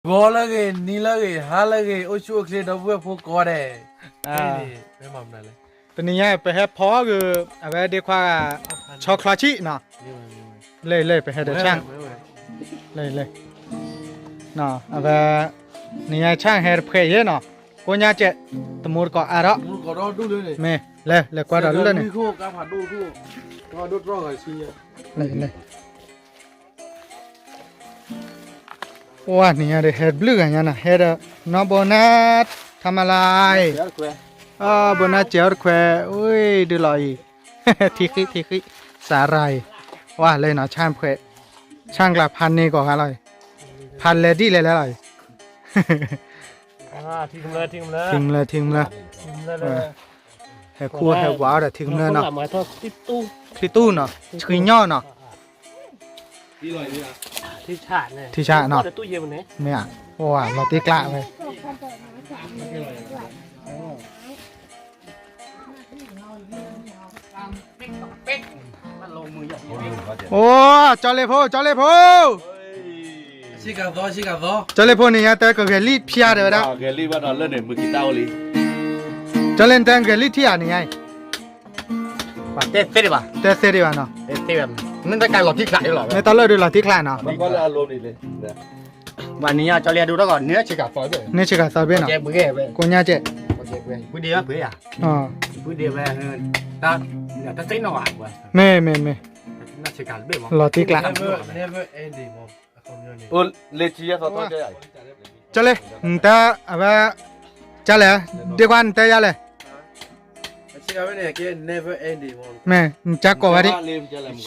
ဂီၤလၢအဂ့ၤ နံၤလၢအဂ့ၤ ဟါလၢအဂ့ၤ အိၣ်ဆူၣ်အိၣ်ချ့ ဒီပုၢ်ဝဲၢ်ဖိကိးဂၤဒဲး, တနံၤညါ ပဟဲဖီက့ၤ အဝဲဒ့ခွါဂၤ ဆီချီဆံနီၤ, လၢလၢ ပဟဲဒီးဆၣ်, လၢလၢ, အဝဲ နံၤညါဆၣ်ဟဲတဖှဲးယဲနီၤ, ကိညါကဲး, တမူတကိးအါထီၣ်, မ့ၢ် လဲၤ လဲၤကွၢ်ဒီးလၢန့ၣ်, လဲၤ လဲၤ ပှၤနံၤညါဒီးဟဲဘျုးဂၤညါနီၤ ဟဲဒီး နီၢ်ဘိနါ ထါမလၤအံၤ, ဘိနါစဲးအီၣ်တခွဲး အံၤဒုးလီၤအံၤ, ထံဃံ ထံဃံ စးရၤအံၤ, ဝဲလၢနီၤ ဆၣ်ဖှဲး, ဆၣ်ကျါဖးန့ၢ်ကီးဂၤလီၤအံၤ, ဖးလဲၤဒ်လဲၣ်လဲၣ်လီၤအံၤ, ထံကမျၢၢ် ထံကမျၢၢ် ဟဲခူၣ်ဟဲဝးအီၣ်ဒီးထံကမျၢၢ်နီၤ, ချံတူၢ်နီၤ ဆှံညီၣ်နီၤ ထံဆးနီၤ, မ့ၢ်ဧါ, အိၣ်ဝဲလီၤတံၢ်ကျးဝဲ, အိၣ် ကၠီလ့ဖိ ကၠီလ့ဖိ, ကၠီလ့ဖိန့ၣ် ယတဲကဂဲၤလံဖျါတဲဝဲဒၣ်, ကၠီလ့နတဲဂဲၤလံထံဧါန့ၣ်ညါအံၤ, တဲသ့ဒံးဘၣ်နီၤ, မ့ၢ်တၢ်လၢဒုးလီၤတံၢ်ကျးနီၤ, ဘၣ်နံၤညါကၠီလ့ဒုးထီၣ်ကီး န့ၢ်ဆ့ကၤသီဘ့ၣ်, န့ၢ်ဆ့ကၤသီဘ့ၣ်နီၤ, ကိညါကဲး, မ့ၢ် မ့ၢ် မ့ၢ်, လီၤတံၢ်ကျး ကၠီလ့ နတဲအဝဲ ကၠီလဲၣ် ဒ့ခွါနတဲယါလဲၣ်, မ့ၢ် နကၠါကိးဝဲဒၣ်, လီၤတံၢ်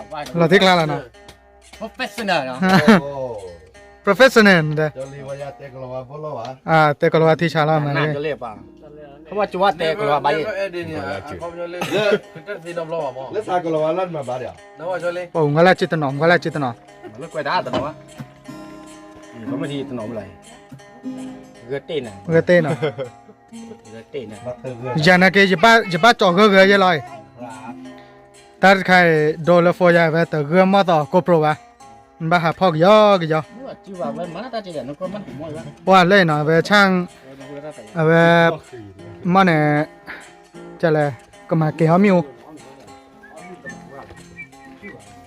ကျါလီၤနီၤ, professional နတဲ, တဲကလီၤဝါထံဆးလီၤမး, ပှၤကလါစ့တနီၤ ပှၤကလါစ့တနီၤ, ဂဲၤတ့ၢ်နီၤ, ယၤနာ်က့ ယဘၣ်ကၠီဂၢၢ်ဂၢၢ်ယဲလီၤ, တၢ်တခါအံၤ ဒိးလၢ phone ယၤဝဲ တဂၢၢ်မီၢ်သီ GoPro ဘၣ်, နဘၣ်ဟးဖီၣ်ကယီကယီ, ပှၤလၢနီၤ အဝဲဆၣ်, အဝဲ မီၢ်န့ၣ်, ကလဲၣ်, ကမၤက့ၤဟီမ့ၣ်အူ,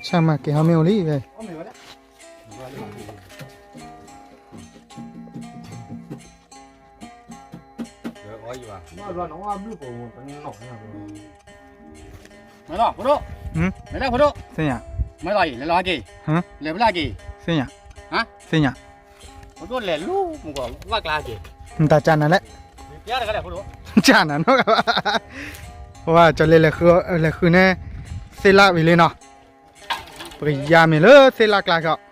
ဆၣ်မၤက့ၤဟီမ့ၣ်အူလံဝဲ မ့ၢ်လီၤ ဖိဒိၣ်, မ့ၢ်လီၤ ဖိဒိၣ်, သ့ၣ်ညါ, မ့ၢ်လီၤက့ၤ လဲၤဖဲလဲၣ်က့ၤ, သ့ၣ်ညါ, သ့ၣ်ညါ, ဖိဒိၣ်လဲၤလူၤမုၢ်ကီး ဘၣ်ကျါက့ၤ, နတၢ်ကၢ်နၤလဲၣ်, ကၢ်နၤနီၤ, ဝဲ ကၠီလ့ လဲၤဃုန့ၢ် သ့ၣ်လၣ်ဝံၤလံနီၤ, ပကယၤမ့ၢ်လၢသ့ၣ်လၣ်ကျါကီး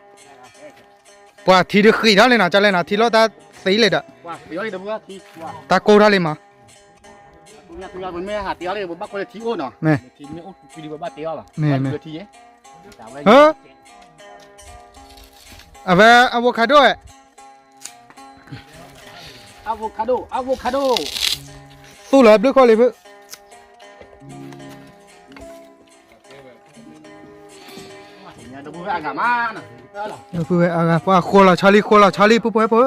ပှၤထံဒုးဃံးထီၣ်လံနီၤ ကၠီလ့နီၤ ထံလိၣ်တၢ်သံလံဒီး တၢ်ကိၢ်ထီၣ်လံမး, မ့ၢ်, မ့ၢ်, အဝဲ avocado အဲၣ် သူၣ်လီၤဘျုးခိၣ်လံဖု ပှၤဃိလီၤဆီလံ ဃိလီၤဆီလံ ပုၢ်ဖိဝဲၢ်ဖိ,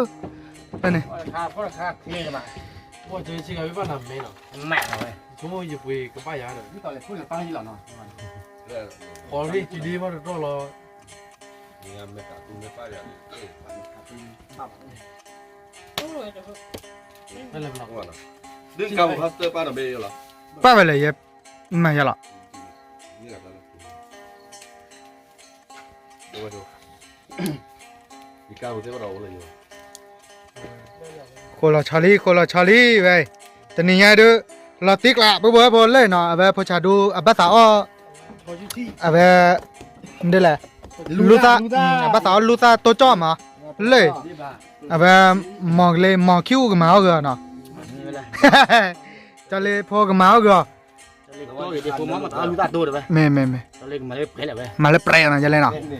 ဖဲန့ၣ်, ပာ်ဝဲလၢ ယမၤယၤလီၤ. ဃိလီၤဆီလံ ဃိလီၤဆီလံဝဲ, တနံၤညါဒုး လီၤတံၢ်ကျး ပုၢ်ဖိဝဲၢ်ဖိလၢနီၤ အဝဲဖိဆးဒူ အဘၣ်သးအီၣ်, အဝဲ ဒ်လဲၣ်, လူသၣ်, အဘၣ်သးအီၣ်လူသၣ်တိကၠီၣ်မး, လၢ အဝဲ မီၤကလ့ မီၤခံအိၣ်ကမၤအီၣ်ဂ့ၤအီၤနီၤ, ကၠီလ့ဖိကမၤအီၣ်ဂ့ၤအီၤ, မ့ၢ် မ့ၢ် မၤလၢပြဲးနီၤ ကၠီလ့နီၤ,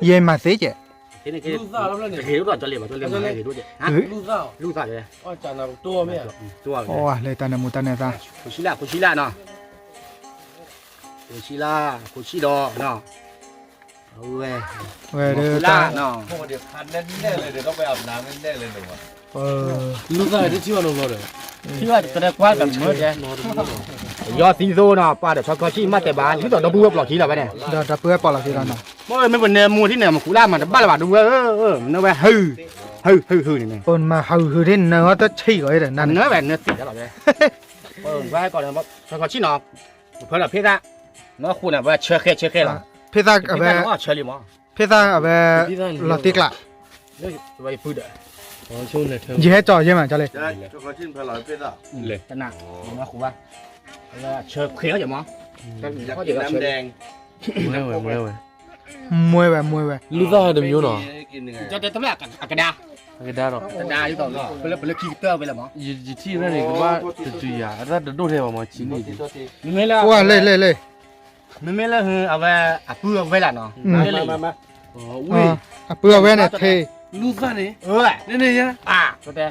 ယဲမၤသ့ကဲး, လၢတၢ်နၢမူတၢ်နၢသး, ဖိဆံးလၢ် ဖိဆံးလၢ်နီၤ, ဖိဆံးလၢ် ဖိဆံးလၢ်နီၤ, ဖိဆံးလၢ် ဖိဆံးလၢ်နီၤ, ခိၣ်ဆံလါ, ခိၣ်ဆံဒီး, ဝဲ, ဝဲဒၣ်တၢ်, လူသၣ်တထံၣ်ဘၣ်နီတဘျီဒီး, ထံၣ်ဘၣ်တကကွၢ်တမၢကဲ, ယီၤသံသိနီၤ ပှၤဒီးဆီခီဆံၣ်မးတဲဘၣ် ဒ်သိးဒီပုၢ်ဝဲၢ်ပျီၢ်ခံလီၤဝဲန့ၣ်, ဒီးဒီပုၢ်ဝဲၢ်ပျီၢ်လီၤခံလီၤနီၤ, မ့ၢ်မ့ၢ်ပနဲမူထံၣ်န့ၣ် မ့ၢ်ခူၣ်လၢမၤတဘၣ်လၢၤဘၣ်ဒုဝဲဧၢ, မ့ၢ်ဝဲဟု, ဟုဟုန့ၣ်, ပမၤဟုဟုဒ်နၢအီၤတဆံးဂီၤဒီး, နၢဝဲနၢသံလီၤဝဲ, ဝဲဟဲကီးဒီး, ဆီခီဆံၣ်နီၤ, ဖဲဒီးဖ့သၣ်, နဃိန့ၣ် ဝဲဆၢဃဲဆၢဃဲလီၤ, ဖ့သၣ်အဝဲ, ဖ့သၣ်အဝဲ, လီၤတံၢ်ကျး, ယဟဲကၠီယဲမးကၠီလံ, တနၤ, ဆၢဃဲလီၤယမး, မွဲဝဲ, မွဲဝဲ, မွဲဝဲ, လူသၣ်တမံၤနီၤ, အကဒါ, အကဒါဒီး, ပလၢခံကတၢၢ်ဝဲလၢမး, ယထံၣ်ဝဲန့ၣ် ကဘၣ်တတုၤယၤ အတၢ်တဒိၣ်ထဲဘၣ်မး ဆံးန့ၣ်, လၢ, မ့မ့ၢ်လၢအဝဲ, အပုၢ်အဝဲၢ်လၢနီၤ, အပုၢ်အဝဲၢ်န့ၣ်ထဲ, လူသၣ်န့ၣ်, န့ၣ်, ကၠီတဲ,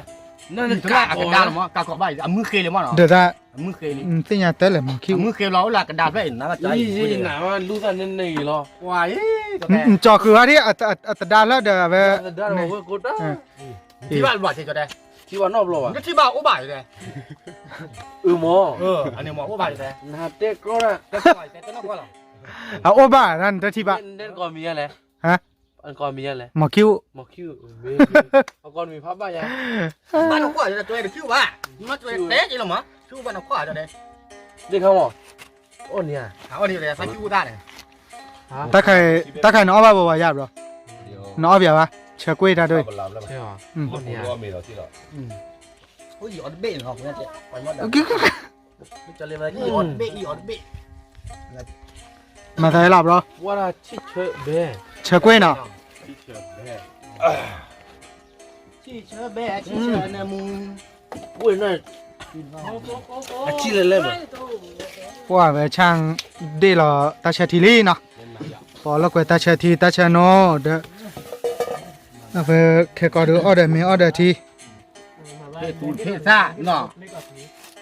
ကးကိးဘၣ်အံၤ အမုၢ်ဃ့လံမးနီၤ, ဒ်သး, အမုၢ်ဃ့လံ, သ့ၣ်ညါတဲလဲၣ်မးခံ, အမုၢ်ဃ့လီၤအိၣ်လၢအကဒါဖျၢၣ်အံၤ, နၤ, လူသၣ်န့ၣ်န့ၣ်လီၤ, ကၠီဃုာ်ဝဲဒၣ်, အတဒါဖျၢၣ်ဒီးအဝဲ, ထံၣ်ဘၣ်ဘၣ်တဲ, ထံၣ်ဘၣ်နီတဘျီဘၣ်, နထံၣ်ဘၣ်အိၣ်ဘၣ်တဲ, အၢမး, အန့ၣ်မးအိၣ်ဘၣ်တဲ, နတဲကီတၢ်, တဲနီၢ်ကွၢ်လီၤ, အအိၣ်ဘၣ်နတထံၣ်ဘၣ်, နကိးမံၤယါလဲၣ်, ဟါ, ကိးမံၤယါလဲၣ်, မီၤခံအိၣ်, မီၤခံအိၣ်, အကိးမံၤဖးဘၣ်ယါ, ဘၣ်နကွၢ်တဲက့ၤလီၤမး, ဆူဘၣ်နကွၢ်တဲ, ဒ့ခါမး, အီၣ်န့ၣ်ဧါ, အီၣ်န့ၣ်, တၢ်ခါအံၤနအီၣ်ဘၣ်ဝဲဝဲယါဘျီ, နအီၣ်ဘၣ်ဘၣ်, ဆၢကွ့ၢ်တၢ်ဒိၣ်အံၤ, မၤသးဟဲလီၤဘျီ, ဆၢကွ့ၢ်နီၤ, ပှၢ်ဝဲဆၣ်ဒ့ၣ်လီၤတၢ်ဆၢထံလံနီၤ, ပှၤလီၢ်ကွဲတၢ်ဆၢထံ တၢ်ဆၢနိဒီး, အဝဲခဲကီးဒုးအီၣ်ဒီးမ့ၤအီၣ်ဒီးထံ, ဖဲသူဖဲသၣ်နီၤ,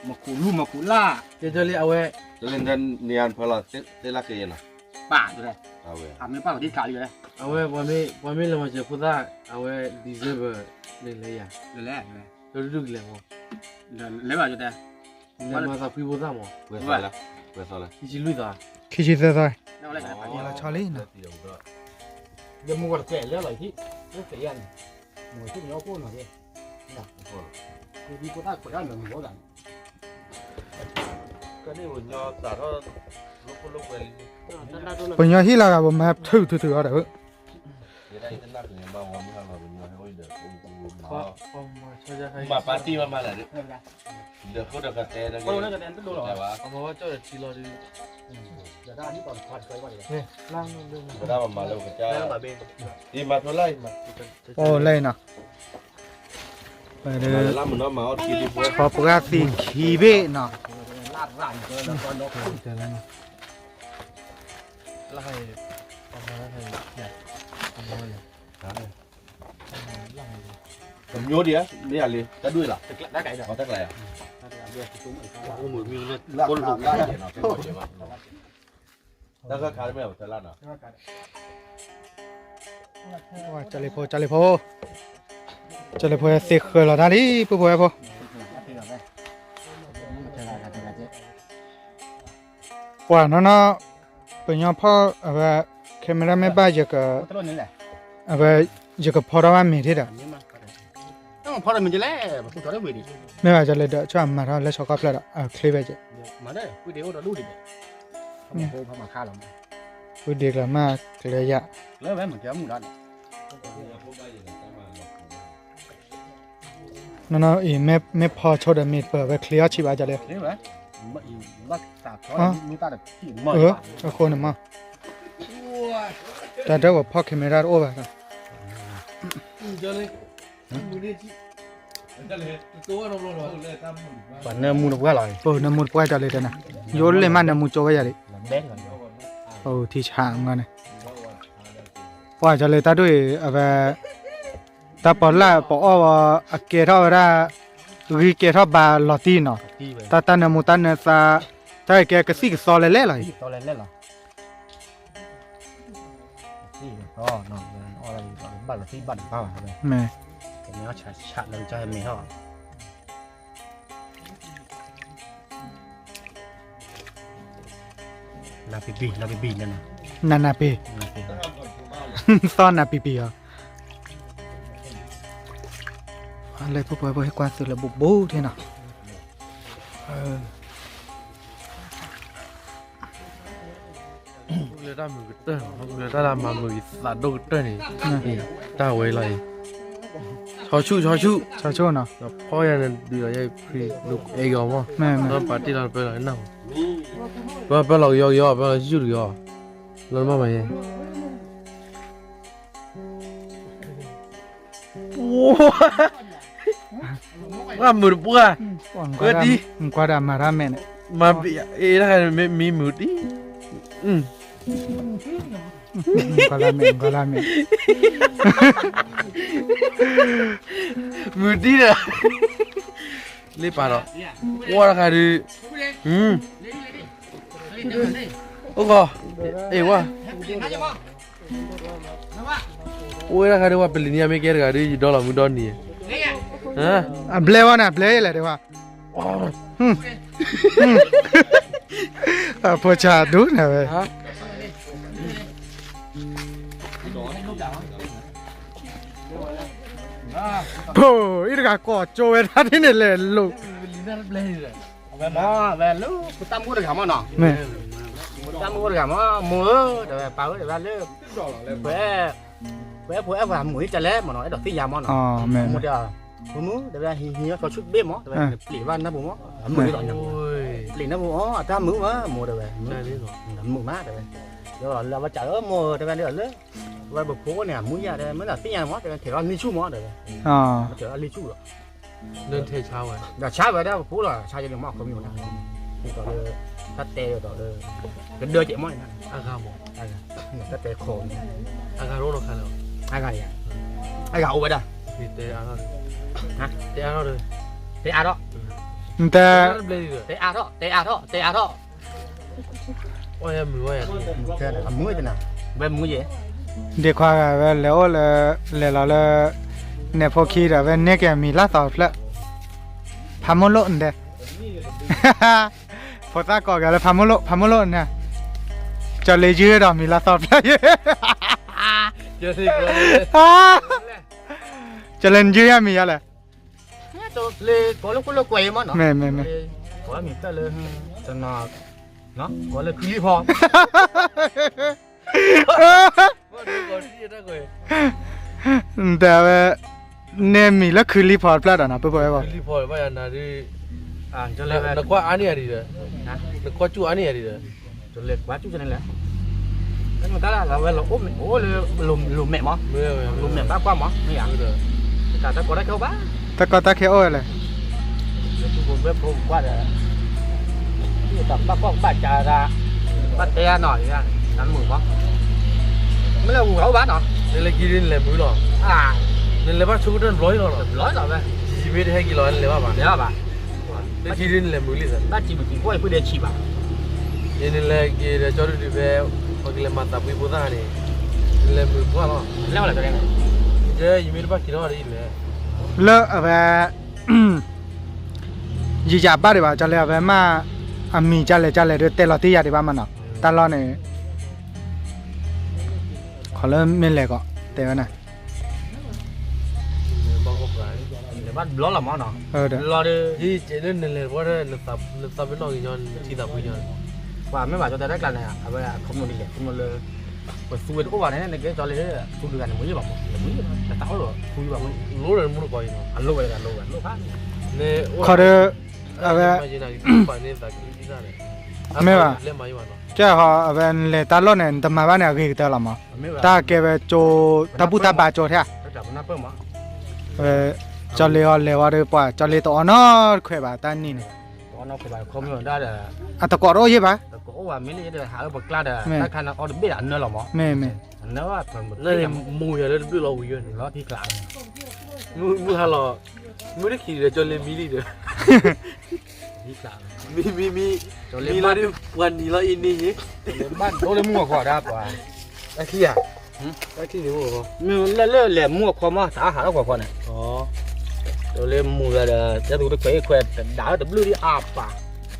မခူၣ်လူမခူၣ်လၢ်, ကဲလံအဝဲ, လၢန့ၣ်ဖဲလီၤသ့လၢက့ၤနီၤ, ပၢ်, အဝဲ, အမ့ၢ်ပၢ်လီၤသ့ကးလံဝဲ, အဝဲ, ပှၤမ့ၢ်လဲၤမၤစၢၤဖိသၣ်, အဝဲ December န့ၣ်လဲၤယၤ, လဲၤလဲၤ, လၢဒုၣ်ကလဲၤမး, လဲၤဘၣ်တဲ လဲၤမၤသးဖှံဖိသၣ်မး, ခံဆံလွံၢ်သီ, ခံဆံသၢသီ, လီၤဆီလံနီၤ, ယမူကတကဲလၢလီၤဟံၣ်, လၢသ့ၣ်ယါန့ၣ်, မူဟံၣ်ညီအိၣ်ကိၣ်နီၤ, ပညီဟံၣ်လီၤဂာ် ပမၤထုးထုးထုးအီၤဒီး, အိၣ်လဲၣ်နီၤ, ပှၤသံခံဘ့ၣ်နီၤ, ကမျိုးဒံးဧါ, မ့ၢ်ယၤလံ, တၢ်ဒွဲၣ်လီၤ, တၢ်ကျဲ, တၢ်ကျဲ, တၢ်ခါခါမ့ၢ်တလါနီၤ, ကၠီလ့ဖိ ကၠီလ့ဖိ, ကၠီလ့ဖိသ့ဃၢၤလီၤတၢ်လံ ပုၢ်ဖိဝဲၢ်ဖိ, ပှၤနီၢ်နီၢ်, ပညီဖီၣ်အဝဲ, camera မ့ၢ်ဘၣ်ယက, အဝဲ, ယကဖီထီၣ်ဘၣ်မ့ၤထံဒီး, မ့ၢ်ဘၣ်ကၠီလ့ဒီး ဆိမၤထီၣ်လၢဆီခီဖျၢၣ်ဒီး အချ့ဝဲက့ၤ, ဝံၤဒ့ကျၢၤမးကျၢၤယၤ, နီၢ်နီၢ်အံၤ မ့ၢ်ဖီဆိဒီးမ့ၢ်ပၢၢ်ဝဲချ့အီၣ်ဆံးဘၣ်ကၠီလ့, အဃိန့ၣ်မး, တၢ်ဒၢဝဲဖီၣ် camera တအိၣ်ဘၣ်, ပှၤနၢမူတပှၢ်လီၤ, နၢမူတပှၢ်ကၠီလ့တဲနၤ, ယအိၣ်လၢမးနၢမူကၠိဝဲယၤလံ, ထံဆးမးန့ၣ်, ပှၤကၠီလ့တၢ်ဒိၣ်အံၤ အဝဲ, တၢ်ပီးလၢ်ပီးအီၣ်ဝဲ, အကဲထီၣ်ဝဲဒၣ်, ဂံၢ်ကဲထီၣ်ဘါလီၤတံၢ်နီၤ, တၢ်တၢ်နၢမူတၢ်နၢသး, တၢ်ကဲကသံၣ်ကသီလဲၣ်လဲၣ်လီၤ, ကသံၣ်ကသီလဲၣ်လဲၣ်လီၤ, ကသံၣ်ကသီ, ဘၣ်ကသံၣ်ဘၣ်တဘၣ်ဘၣ်, မ့ၢ်အီၣ်ဆးဆးလၢကစၢ်ဟဲမ့ၢ်ထီၣ် နၢ်ပ့ၤပ့ၤ, နၢ်ပ့ၤပ့ၤ, နၢ်နၢ်ပ့ၤ, သီနၢ်ပ့ၤပ့ၤအီၤ, လၢဖိပှဲၤဖိဟဲကွၢ်သုးလၢဘူးဘူးထဲနီၤ, လၢတၢ်မုာ်ကတၢၢ်, လၢတၢ်လၢမၤမုာ်ယသးဒိၣ်ကတၢၢ်န့ၣ်, တၢ်ဝဲလီၤအံၤ, ဆီဆူၣ်, ဆီဆူၣ်, ဆီဆူၣ်နီၤ, ဖီယၤန့ၣ်ဒုးလီၤယဲခရံာ်ဒုးအဲၣ်ဂီၤမီၢ်, ပာ်တ့ၢ်လီၤပၢလီၤနၢ်, ပၢပၢလီၤကယီကယီ, ပၢလီၤဆူၣ်ဆူၣ်တကယီ, လီၤမၢ်မးယဲ ပှၢ်မုာ်တပှၢ်, ကွၢ်ဒၣ်မၤတၢ်မဲာ်န့ၣ်, မၤဘ့ၣ်အ့ၣ်တၢ်ခါမံမုာ်တံၢ်, ကွၢ်လၢမဲာ်, ကွၢ်လၢမဲာ်, မုာ်တံၢ်ဒီး, လ့ပာ်ဒီး, ကွၢ်တၢ်ခါဒုး, အိၣ်ဂီၤ, အ့ၣ်ဝါ အိၣ်ဝဲဒၣ်ခါဒ်ဝဲပလံၤနံၤအမ့ၢ်ကဲတဂၤဒ် ယဒီလီၤမုၢ်ဒီနံၤ, အဘျဲဝဲန့ၣ် အဘျဲလဲၣ်ဒ်ဝဲ, အဖိဆၣ်ဒိၣ်န့ၣ်ဝဲ, ဖိအံၤတဂၤကိးကၠိဝဲဒၣ်ဒ်န့ၣ်လဲၣ်လိၤ အဝဲမ့ၢ်ဝဲလၢ တၢ်မူတဂၤမ့ၢ်နီၤ, တၢ်မူတဂၤမ့ၢ် မိၢ်ဧၢ တဲဝဲ ပၢ်ဧၢ တဲဝဲလၢ ပှဲၤ ပှဲၤဖိအဲၣ်ပှၤမုာ်ဒ်လဲၣ်မ့ၢ်နီၤ အဲၣ်ဒိးသ့ၣ်ညါမ့ၢ်နီၤ, မိၢ်တဲ ဖိမုၣ် တဲဝဲ ဟံးဟံးအီၣ်ဆီဆူၣ်တဘ့ၣ်မ့ၢ် တဲဝဲ နပျံၤဘၣ်နၢ်ပူၤမ့ၢ် အမုာ်ဒ်သိးညါ, ပျံၤနၢ်ပူၤအီၤ အတၢ်မုာ်မ့ၢ် မိၢ်တဲဝဲ, မုာ်မးတဲဝဲ, ဒီးလၢအဝဲစံးဧၢ မိၢ်ဧၢ တဲဝဲလၢ ဝဲပဖိအိၣ်န့ၣ် အမုာ်ယၤ တဲဝဲ မ့ၢ်ဒၣ်သ့ၣ်ညါမ့ၢ် တဲဝဲ ထဲးထီၣ်လံဆူၣ်မ့ၢ် တဲဝဲ, ထဲးထီၣ်လံဆူၣ်ဒီး ဒီးဆါဝဲဒၣ်ပဖိလီၤ ဆါယဲန့ၣ်မ့ၢ်ခီမ့ၢ်ဝဲဒၣ်, ဒီးလၢ တၢ်တဲဒီးလၢ ကဒၢကဲးမ့ၢ်န့ၣ်, အဂၤမ့ၢ်, တၢ်တဲခီန့ၣ်, အဂၤအိၣ်ဒီးခါလၢ, အဂၤ, အဂၤအိၣ်ဝဲဒၣ်, တဲအါထီၣ်, တဲအါထီၣ်, တဲအါထီၣ်, တဲအါထီၣ်, တဲအါထီၣ် အမုာ်ဝဲ, ဝဲမုာ်ယဲ, ဒ်ခွါဂၤဝဲလဲၤအိၣ်လၢ လဲၤလီၤလၢ နဲၣ်ဖိခံဒီး ဝဲနဲၣ်က့ၤအမံၤလၢသီတဖျၢၣ်, ဖးမိၢ်လိၣ်ဒဲး, ဖိသၣ်ကိးဂၤလၢဖးမိၢ်လိၣ် ဖးမိၢ်လိၣ်န့ၣ်, ကၠီလ့ယုၢ်ဒီးမံၤလၢသီတဖျၢၣ်ယဲ, ကၠီလ့နယုၢ်ယၤမံၤယါလဲၣ်, မ့ၢ် မ့ၢ် မ့ၢ်, ကိးလၢခုလံဖီ, တဲဝဲ, နဲမံၤလၢခုလံဖီတဖျၢၣ်ဒီးနီၤ ပှဲၤပှဲၤဝဲ, နကွၢ်အါန့ၢ်ယၤဒ်ဒီး, နကွၢ်ကၠူၣ်အါန့ၢ်ယၤဒ်ဒီး, လဲၤကွၢ်ကၠူၣ်န့ၣ်လဲၣ်, တၢ်လၢကွၢ်ကၠူၣ်န့ၣ်လဲၣ်, လိၤမဲာ်မး, လိၤမဲာ်ဘၣ်ကွၢ်မး, မ့ၢ်ဧါ, တၢ်ကီတၢ်ခဲအိၣ်ဘၣ်, တၢ်ကီတၢ်ခဲအိၣ်ဝဲလဲၣ်, ကွၢ်ဒီး တၢ်ဘၣ်ကီၢ်ဘၣ်ကးဒၣ်, ဘၣ်တဲနီၤ, တၢ်မုာ်မး, မ့ၢ်လၢဂူၤဂၤအိၣ်ဘၣ်နီၤ, နလဲၤခံဒ်နလဲၤမုာ်လီၤ, နလဲၤဘၣ်ဆိကတၢၢ်တဘျီအံၤလီၤ, တဘျီလီၤဝဲ, ယမ့ၢ်တဟဲက့ၤလီၤ နလဲၤဘၣ်ဘၣ်, နလဲၤဘၣ်ဘၣ်, လၢခံဒ်နလဲၤမုာ်လံသး, ဘၣ်စံးဘျုးစံးဖှိၣ်ယပုၢ်ဒီးဆံးဘၣ်, ယနလဲၤက့ၤဒီးကၠီဒုဒုဖဲ, ပကလဲၤမၤသးပှ့ၤဖိသၣ်န့ၣ်, နလဲၤမုာ်ပှၢ်လီၤ, လဲၤဝဲလၢကၠီဒုန့ၣ်, ယမ့ၢ်တဘၣ်က့ၤထီၣ်ဒ်အံၤလဲၣ်, လၢအဝဲ ယယၤဘၣ်ဒံးဘၣ် ကၠီလ့အဝဲမ့ၢ် အမံၤကၠီလဲၣ်ကၠီလဲၣ်ဒီး တဲလီၤတ့ၢ်ယၤဒံးဘၣ်မးနီၤ တၢ်လီၢ်န့ၣ် ခီလၢမ့ၢ်လဲၤကီး တဲဝဲန့ၣ် လဲၤဘၣ်တဘျီလီၤမးနီၤ လီၤဒီး ယံၤကဲလၢနလဲၤတဘျီဒီး နသးပ့ၤနီၣ်က့ၤညီ နထံသးပှ့ၤညီ ပှၤမ့ၢ်ဘၣ်ကၠီတဲတၢ်ကျါန့ၣ် အဝဲအခီပညီဒ်လဲၣ် ခီပညီလၢ ပသူဝဲတအိၣ်ဘၣ်န့ၣ် နကဲကၠီလ့ သူတဂၤန့ၣ် မ့ၢ်ယံၤဘၣ်မး မ့ၢ်ယံၤဘၣ် တၢ်အိၣ်ဒီးသူယံၤဘၣ်မး လိၣ်ဒီးမူတကိးအံၤနီၤ အလိၣ်ဝဲတဂၤလိၣ်ဝဲလိၣ်ဖးန့ၣ် ခီဒီး အဝဲ မ့ၢ်ဘၣ် ကဲဟီ အဝဲနလဲၤတၢ်လီၢ်န့ၣ် နတမၤဘၣ်န့ၣ် အဂ့ၤကတၢၢ်လီၤမး တၢ်ကဲဝဲကၠိ တၢ်ဘူၣ်တၢ်ဘါကၠိထဲ ကၠီလ့အီၤလဲၤဝဲဒီးပှၤ ကၠီလ့တအီနီတခွဲးဘၣ်တၢ်နံၣ်န့ၣ် အတကိးတအိၣ်ယဲၢ်ဘၣ် မ့ၢ်မ့ၢ် မူယၤလၢတဘျုးလီၤဝံၤယဲၢ်န့ၣ် မုၢ်ဟါလီၤ မုၢ်တခံဒီး ကၠီလ့မံလံဒီး မံမံမံ, မံလီၤဒ်ပှၤနံၤလီၤအံၤန့ၣ်, ဒိလၢမူအခွါဒၣ်ပှၤ, တၢ်ခံဧါ, တၢ်ခံန့ၣ်, မ့ၢ်လၢလၢလဲၤမူအခွါမး တၢ်ဟးထီၣ်ခွါခွါန့ၣ်, ဒိလၢမူလၢဒီး တၢ်သူတခွဲးခွဲး တဒါတဘျုးဒ်အါပာ်,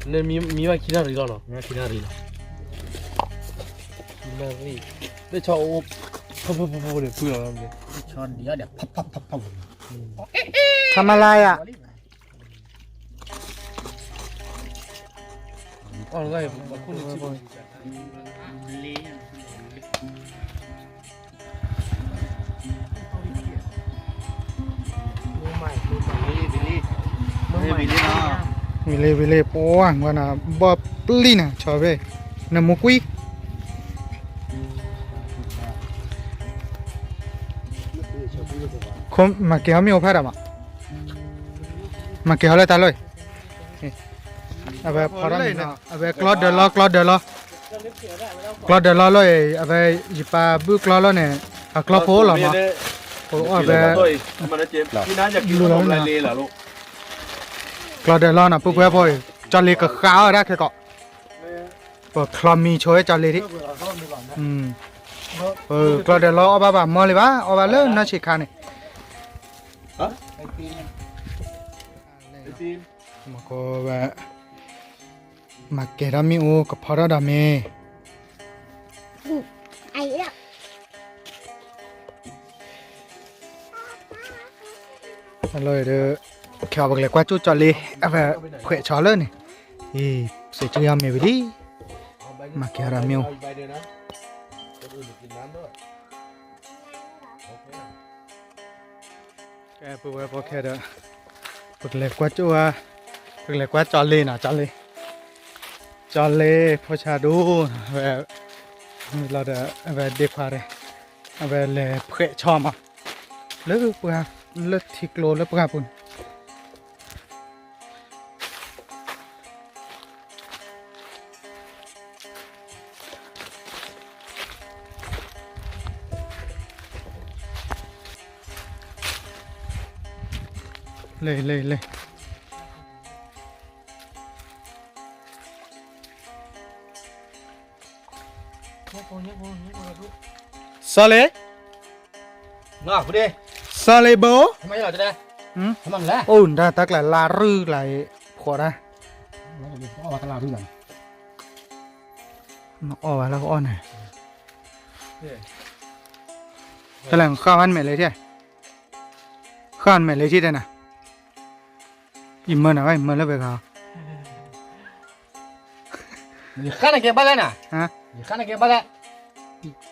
မံမံဘၣ်ခံနၣ်ရံၣ်လီၤနီၤ, မံခံနၣ်ရံၣ်လီၤ, ခံနၣ်ရံၣ်, လၢဆီအိၣ်, ဖုဖုဖုဖုန့ၣ်ဖုလီၤ, ဆီဒံးအီၣ်ဒီး ဖးဖးဖးဖး, ခမလာယၤ ဝံၤလံဝံၤလံ ပှၤကွၢ်နၤ ဘီၣ်ပျံၤနၤ ဆီဖဲ နမူကွံာ် မၤကဲၤဟီမ့ၣ်အူဖးဒိၣ်မး, မၤကဲၤဟီလၢတၢ်လီၢ်အံၤ, အဝဲဖီထီၣ်န့ၣ်, အဝဲကျီဒၢးလီၤ ကျီဒၢးလီၤ, ကျီဒၢးလီၤလီၤအံၤ အဝဲယပာ်ဘုၣ်ကျီလီၤန့ၣ်, အကျီဖိလီၤမး, အဝဲ, လူလီၤန့ၣ်, ကျီဒၢးလီၤနီၤ ပုၢ်ဖိဝဲၢ်ဖိအံၤ, ကၠီလ့ကဃးအီၣ်ဝဲဒၣ်ခဲကီး, ပချီမံဆိဝဲကၠီလ့ဒံး, ကျီဒၢးလီၤအီၣ်ဘၣ်ဘၣ်မီၢ်လံဘၣ် အီၣ်ဘၣ်လၢနီၢ်ဆံးခါန့ၣ် မၤကဲၤထီၣ်မ့ၣ်အူ ကဖီထီၣ်ဒီးမ့ၤ, အလီၢ်ဒီး, ခဲအံၤပကလဲၤကွၢ်ကၠိၣ်ကၠီလ့, အဝဲဖှဲးဆီလၢန့ၣ်, အံၤ, စံးကၠိၣ်ယါမ့ၤဝံၤလံ, မၤကဲၤထီၣ်ဒီးမ့ၣ်အူ ကဲ ပုၢ်ဝဲၢ်ဖိခဲဒီး, ပကလဲၤကွၢ်ကၠိၣ်ဧါ, ပကလဲၤကွၢ်ကၠီလ့နီၤ ကၠီလ့, ကၠီလ့ဖိဆါဒိၣ်, ဝဲ, လီၤဒီး အဝဲဒ့ခွါဒီး, အဝဲလဲၤဖှဲးဆီမး, လၢပှၤ, လၢထံကျိလၢပှၢ်ပူၤန့ၣ် လဲၤလဲၤလဲၤ, စီၤလ့, စီၤလ့ဘိ, အိၣ်ဒၣ်တၢ်ကျါလါရုၢ်လၢ်, ဖှီၣ်ဒၣ်, နအီၣ်ဝဲလၢကအီၣ်န့ၣ်, တလဲၤဃၣ်ဝဲနမဲာ်လၢထံၣ်, ဃၣ်နမဲာ်လၢထံၣ်တဲနၤ ယမၢနၤဝဲ ယမၢလၢပှဲၤဂၤ, ယဃၣ်နကဲဘၣ်လဲၣ်နၤ, ယဃၣ်နကဲဘၣ်လဲၣ်,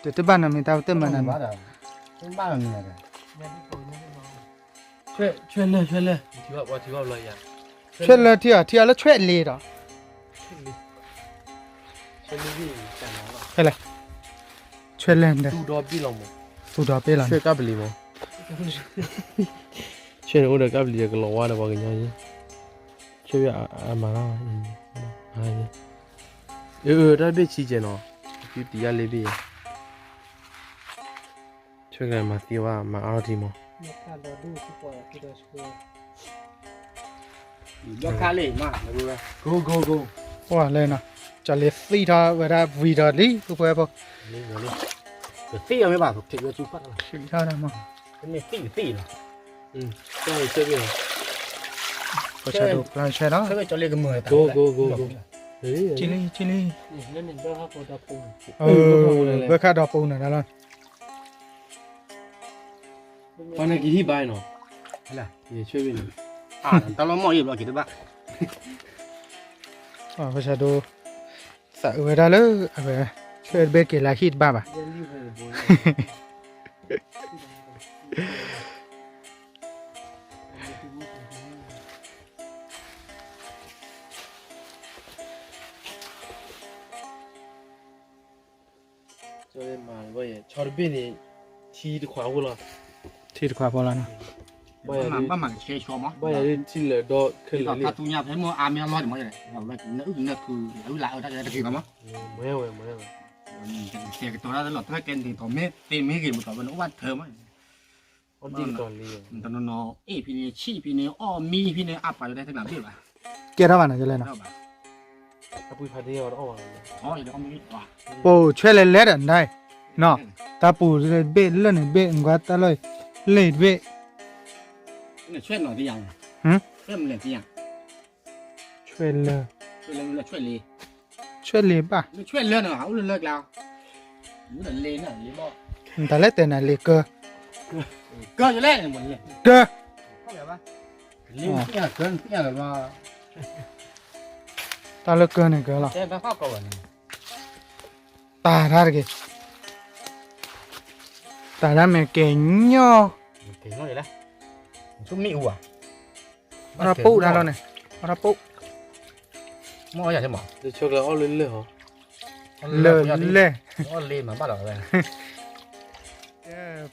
တတဘၣ်နမ့ၢ်တၢ်တမၢနၤ, ဆွဲလၢ, ဆွဲလၢ, ဆွဲလၢထံအီၤ ထံအီၤလၢဆွဲလ့ဒီး, ဆွဲလၢ, သူၣ်ဒီဘ့ၣ်လီၤမး, သူၣ်ဒီဘ့ၣ်လီၤ, ဆွဲကပလံၤမး, ဆွဲန့ၣ်အိၣ်ဒီးကပလံၤဒီးကလီၤဝါဒီးပှၤကညီ, ဆွဲဘ့ၣ်အမၤလီၤ, အၢ တၢ်ဘ့ၣ်ဆံးကဲနီၤ, တံၤယါလ့ဘ့ၣ်, ဆွဲကမၤသံဝဲ မၤအါထီၣ်ထံမး, ပှၤလဲၤနီၤ, ကၠီလ့သံထီၣ်ဝဲဒၣ်ဝံၤဒီးလံ ပုၢ်ဖိဝဲၢ်ဖိ, ကသံၣ်အမ့ၢ်ဘၣ်, ကသံၣ်ထီၣ်ဒၣ်မး, ကသံၣ်လီၤ, ပှၤဆါဒိၣ်ပျၢ်ဆဲလီၤ, ကၠီလ့ကမၢၢ်, ကလံ, ကလံ, ဘၢခါဒီးပူၤနၤလီၤ, ပှၤနကဟံၣ်ဘါနီၤ, ယဆွဲဘ့ၣ်န့ၣ်, တၢ်လီၤမီၢ်အံၤဘျီက့ၤတဘၣ်, ပှၤဆါဒိၣ်, သးအုးဝဲဒၣ်လၢ အဝဲ, ဆွဲတဘ့ၣ်က့ၤလၢဟံၣ်တဘၣ်ဘၣ် ဆီတဘ့ၣ်န့ၣ် ထံတခွးဖိလီၤ, ထံတခွးဖိလီၤ, ဘၣ်ယၤဒ်ထံလၢာ်ဒီခဲလၢာ်လံ, မ့ၢ်ဝဲမ့ၢ်ဝဲ, တကတီၤလီၤတကဲန့ၣ် တမ့ၢ်သ့မ့ၢ်ဂ့ၤမ့ၢ်ကီး ဝဲန့ၣ်အိၣ်ဘၣ်ထၢမး, တနီၤနီၤ အ့ၣ်ဖဲန့ၣ် ဆံၣ်ဖဲန့ၣ် အီၣ်မံဖဲန့ၣ် အါပာ်လၢတၢ်တဘ့ၣ်ဘၣ် ကဲထီၣ်ဘၣ်နီၤ ကလဲၤနီၤ, ပူၤဆွဲလဲၤလဲၤဒီးနၤ, နီၤ, တၢ်ပူၤဘ့ၣ်လၢန့ၣ်ဘ့ၣ် နကွၢ်တၢ်လီၢ်လၢန့ၣ်ဘ့ၣ်, ဆွဲလၢ, ဆွဲလၢဘၣ်, တၢ်လၢတဲနၤလ့ကၢ, ကၢ, တၢ်လၢကၢန့ၣ်ကၢလီၤ, တၢ်တၢ်တဂ့ၤ, တၢ်တၢ်မ့ၢ်ကဲညီ, အီၣ်တၢ်ပူၣ်တၢ်လီၤန့ၣ်, အီၣ်တၢ်ပူၣ်, လၢလဲၣ်, လၢလဲၣ်,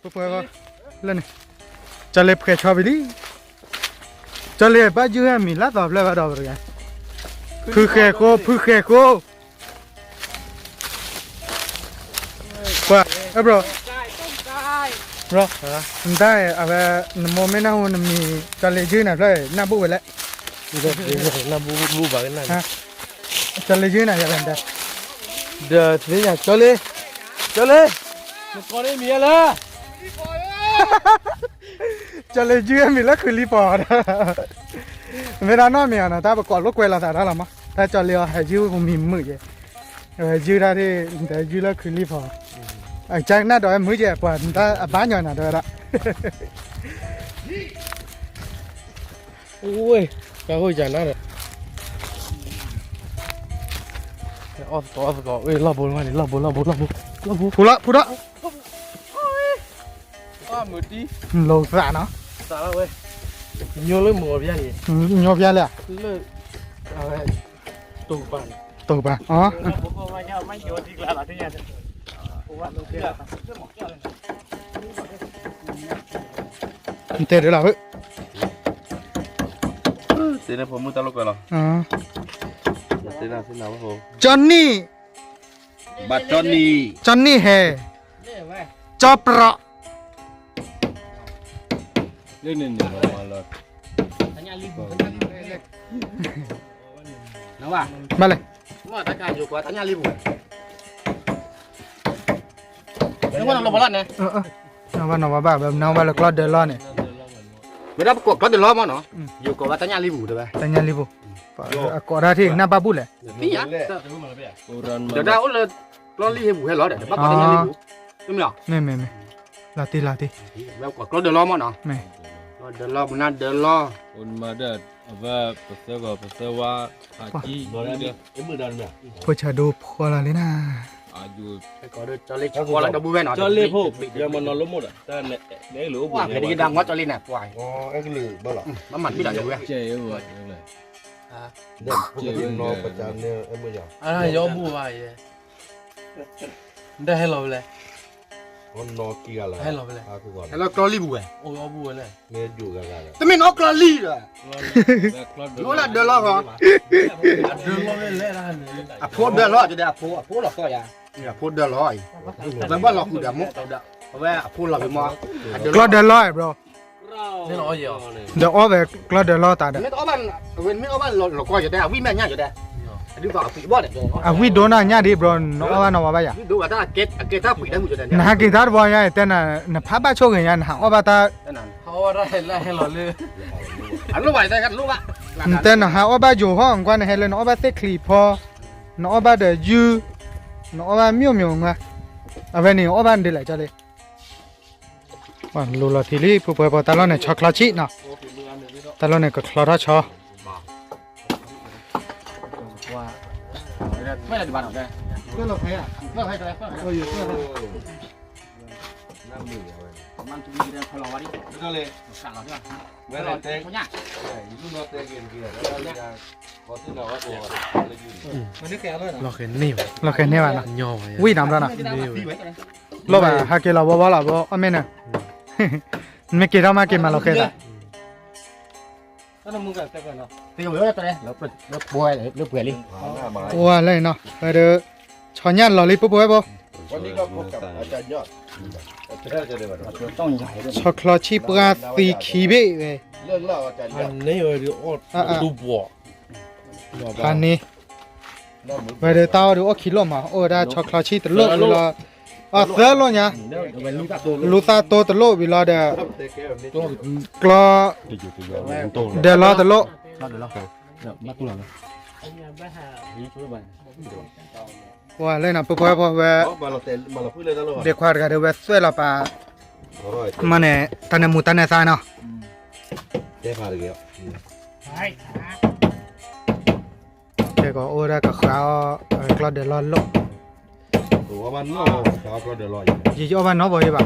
ပှဲၤပှဲၤလၢန့ၣ်, ကၠီလ့ဖှဲးဆီဘံၤလံ, ကၠီလ့ဘၣ်ယုၢ်ဟဲမံၤလၢသီဖျၢၣ်ဘၣ်ဒီးပတဂၤ, ဖုဃဲၤဃိ ဖုဃဲၤဃိ ပှၤ, အဲ bro, bro, နတၢ်အဝဲ, နမိၢ်မ့ၢ်နၢ်ဟူနမံၤ ကၠီလ့ယုၢ်နၤဖျၢၣ် နၢ်ဘူၣ်ဝဲလဲၣ်, နၢ်ဘူၣ်ဘၣ်ကနၣ်, ကၠီလ့ယုၢ်နၤယၤလဲၣ်, ဒီးသ့ၣ်ညါ ကၠီလ့, ကၠီလ့, နကိးန့ၢ်မံၤလၢ ကၠီလ့ယုၢ်မံၤလၢခုလံဖီဒီး, မ့ၢ်တၢ်နီတမံၤအီၤနီၤ တၢ်ပကိးလိာ်ကွဲလိာ်သးတၢ်လီၤမး တၢ်ကၠီလ့အီၤ ဟဲယုၢ်မံၤမုာ်ယဲ, ဟဲယုၢ်တၢ်ဒ် ယုၢ်လၢခုလံဖီ, အကၢ်ကနၣ်ဒီးဝဲမုာ်ယဲ ပှၤတၢ်အဘၣ်ညီနၤဒီးဝဲဒၣ်, အိၣ်, တၢ်အိၣ်ယၤနၤဒီး, အီၣ်သကိးအီၣ်သကိး လီၢ်ဘိလီၢ်ဘိလီၢ်ဘိ, ဖူလီၤ ဖူထီၣ် လိာ်သးနီၤ, သးလီၤဝဲ, ညိလၢမီၤဘျါန့ၣ်, ညိဘျါလဲၣ်, လၢ, အဝဲ, တိၢ်ကပၤန့ၣ်, တိၢ်ကပၤ, တဲဒၣ်လီၤ, တဲန့ၣ်ဖိမုၣ်တၢ်လိာ်ကွဲလီၤ, ကၠီနံၣ်, ဘၣ်ကၠီနံၣ်, ကၠီနံၣ်ဟဲ, ကၠီပြး ဘၣ်လဲၣ်, နဝဲနီၤဘၣ်ဘၣ် နဝဲလၢကျီၢ်ဒၢလီၢ်န့ၣ်, မ့ၢ်ဒၣ်ပကိးကျီၢ်ဒၢလီၢ်မးနီၤ, ယိၤကိးဝဲတၢ်ညၣ်လံပူၤတဲဝဲ, တၢ်ညၣ်လံပူၤ, အကိးတၢ်ထံၣ်နၢ်ဘၣ်ဘူၣ်လဲၣ်, ဒီးဒၣ်အိၣ်လၢကျီၢ်လံဟ့ပူၤဟဲလီၤဒီး ဘၣ်ကိးတၢ်ညၣ်လံပူၤ, မ့ၢ်လီၤ, မ့ၢ်မ့ၢ်မ့ၢ်, လီၤတံၢ်လီၤတံၢ်, ကျီၢ်ဒၢလီၢ်မးနီၤ, မ့ၢ်, ကျီၢ်ဒၢလီၢ် ပနၢ်ဒၢလီၢ်, ပသၢဂီၤပသၢဝါ, ဖိဆၢဒိၣ်ဖှီၣ်လီၤလံနၤ, ကၠီလ့ဖိ, မနီၤလိမ့ၢ်ဒီး, တၢ်ဟဲလီၤဖဲလဲၣ်, ဟဲလီၤဖဲလဲၣ်, ဟဲလီၤကျီၢ်လံပူၤဝဲ, တမ့ၢ်နီၢ်ကျီၢ်လံဒီး, ဒၢလီၢ်ဒၢလီၢ်, အဖိဒၢလီၢ်, အဖိလီၤသီၣ်ယၤ, အဖိဒၢလီၢ်အံၤ, ဝဲဘၣ်လီၤဃုာ်ဒီးမိၢ်, အဝဲအဖိလီၤက့ၤမး, ကျီၢ်ဒၢလီၢ်အံၤ bro, ဒီးအီၣ်ဝဲကျီၢ်ဒၢလီၢ်သးဒီး, မ့ၢ်အီၣ်ဘၣ်လီၤကီၢ်ယတဲ အဝံၣ်မ့ၢ်အညၣ်ယတဲ, အဝံၣ်ဒိၣ်နီၢ်ညၣ်ဒံး bro, နအီၣ်ဘၣ်နီၢ်ဝါဘၣ်ယၤ, နဟးက့ၤတၢ်တဘီညါ တဲနၤ, နဖးဘၣ်ဆိၣ်ဂ့ၤညါ နဟးအီၣ်ဘၣ်တၢ်, နတဲနဟးအီၣ်ဘၣ်ယိၤဟီၣ် နကွၢ်နဟဲလၢနအီၣ်ဘၣ်သ့ၣ်ချံဖီ, နအီၣ်ဘၣ်ဒီးယုၢ်, နအီၣ်ဘၣ်မ့ၢ်မ့ၢ်နကွၢ်, အဝဲန့ၣ်အီၣ်ဘၣ်နဒ်လဲၣ်ကၠီလ့ လူလီၤထံလံ ဖိဖိဖိ တၢ်လီၢ်န့ၣ် ဆီချီဆံၣ်နီၤ, တၢ်လီၢ်န့ၣ် ကချီထီၣ်ဆီ, လီၤဃဲၤန့ၢ်ဘၣ်, ဝံၣ်နီၤဘျီနီၤ, လိၣ်ဘၣ်ဟးက့ၤလီၤဝီဝီလီၤဘီအီၣ်မ့ၢ်န့ၣ်, မ့ၢ်က့ၤထီၣ်မးက့ၤမၤလီၤဃဲၤသး ပှဲၤလံနီၤ, ဝဲဒၣ် ဆီညၣ်လီၤလံ ဖိဖိဝဲဖိ, ဆီချီဆံၣ်ပှၢ်သံခံဘ့ၣ်ဝဲ, အ ဖးန့ၢ်, ဝဲဒၣ်တၢ်အီၣ်ဒုးအိၣ်ခံလိၣ်မး, အိၣ်ဝဲဒၣ်ဆီချီဆံၣ်တလိၣ်ဝံၤလီၤ, အသၢလိၣ်ညါ, လူၤသးတိတလိၣ်ဝံၤလီၤဒီး ကျီ ဒဲးလီတလိၣ်, ပှၤလၢနပှဲၤပှဲၤဝဲ ဒ့ခွါတဂၤဒီးဝဲသွဲၣ်လီၤပာ်, မ့ၢ်န့ၣ် တၢ်န့ၣ်မူတၢ်န့ၣ်သါနီၤ, ကဲကီးအိၣ်ဝဲဒၣ်ကဃါအီၣ် ကျီဒဲးလီလိၣ်, ယအီၣ်ဘၣ်နီတဘီယဘၣ်, ယ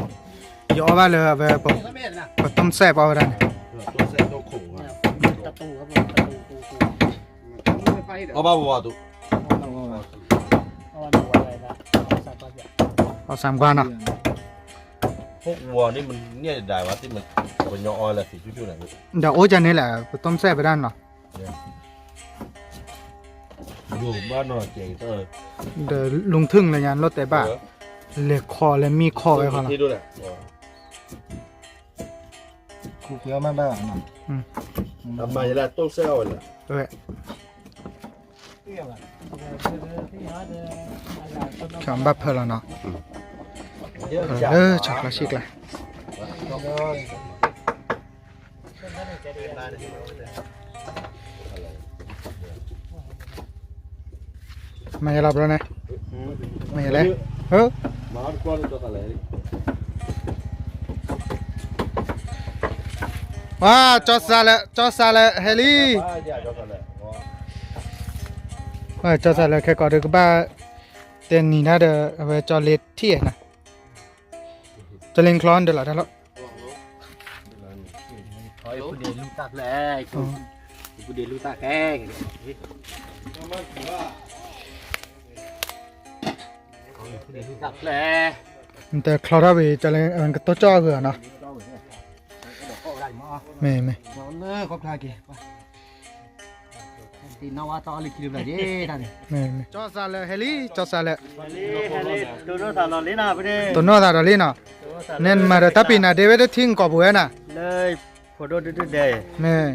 အီၣ်ဘၣ်လၢအဝဲ ပတိၢ်စဲးပီဝဲဒၣ်န့ၣ်, အီၣ်ဘၣ်ဝါတူ အီၣ်စၢ်ကွၢ်နီၤ, ဒီးအိၣ်ကန့ၣ်လဲၣ် ပတိၢ်စဲးပဒၣ်နီၤ, ဒီးလူင်ထုၣ်လၢညါလိၣ်တဲဘၣ်, လဲၤခီလဲၤမံခီဝဲခီလီၤ, ခူပှဲၤအီၣ်မးဘၣ်, အမၤယလၢတိၢ်စဲးအီၣ်ဝဲလၢ ဘၣ်ဖၢလီၤနီၤ, လၢဆီချီဆံၣ်ကျါ မ့ၢ်ယလီၤဘျီန့ၣ်, မ့ၢ်ယလဲၣ်, ဝါ ကၠီစးလၢ ကၠီစးလၢဟဲလံ, ကၠီစးလၢခဲကိာ်ဒီးကဘၣ် တဲနံၤတၢ်ဒီး အဝဲကၠီလ့ထံၣ်နီၤ, ကၠီလ့ချီဒီးလီၤတၢ်လီၤ, နတချီထီၣ်ဝံၤ ကၠီလ့ကတိၢ်ကၠီၣ်အဂုၤနီၤ, မ့ၢ်မ့ၢ် ကၠီစးလၢဟဲလံ ကၠီစးလၢ, တိၢ်နီၣ်သးဒီးလံနီၤ, နဲနမၤဒီးတၢ်ပံၤနၤဒဲဝဲတထံၣ်ကိာ်ပူၤဝဲနီၤ, မ့ၢ်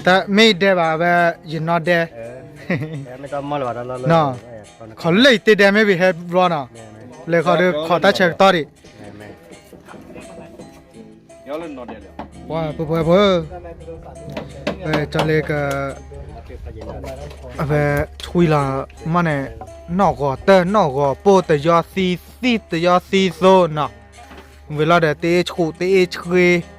တၢ်မ့ၢ်ဒဲဘၣ်ဝဲ ယနီၢ်ဒဲ, ခီလၢယတ့ဒဲမ့ၢ်ဝံၤဟဲဘျီနီၤ, လဲၤခီဒီးခီတၢ်ဆၢကတီၢ်ဒံး ပှၤပှဲၤပှဲၤပှဲၤ, ကၠီလ့က အဝဲဆွံလီၤမ့ၢ်န့ၣ်, နီၣ်ဂီၤတၢၢ်နီၣ်ဂီၤပိၢ်တယီသံသံတယီသံသိနီၤ, ဝံၤလီၤဒီးတအ့ၣ်ဆူးတအ့ၣ်ဆှ့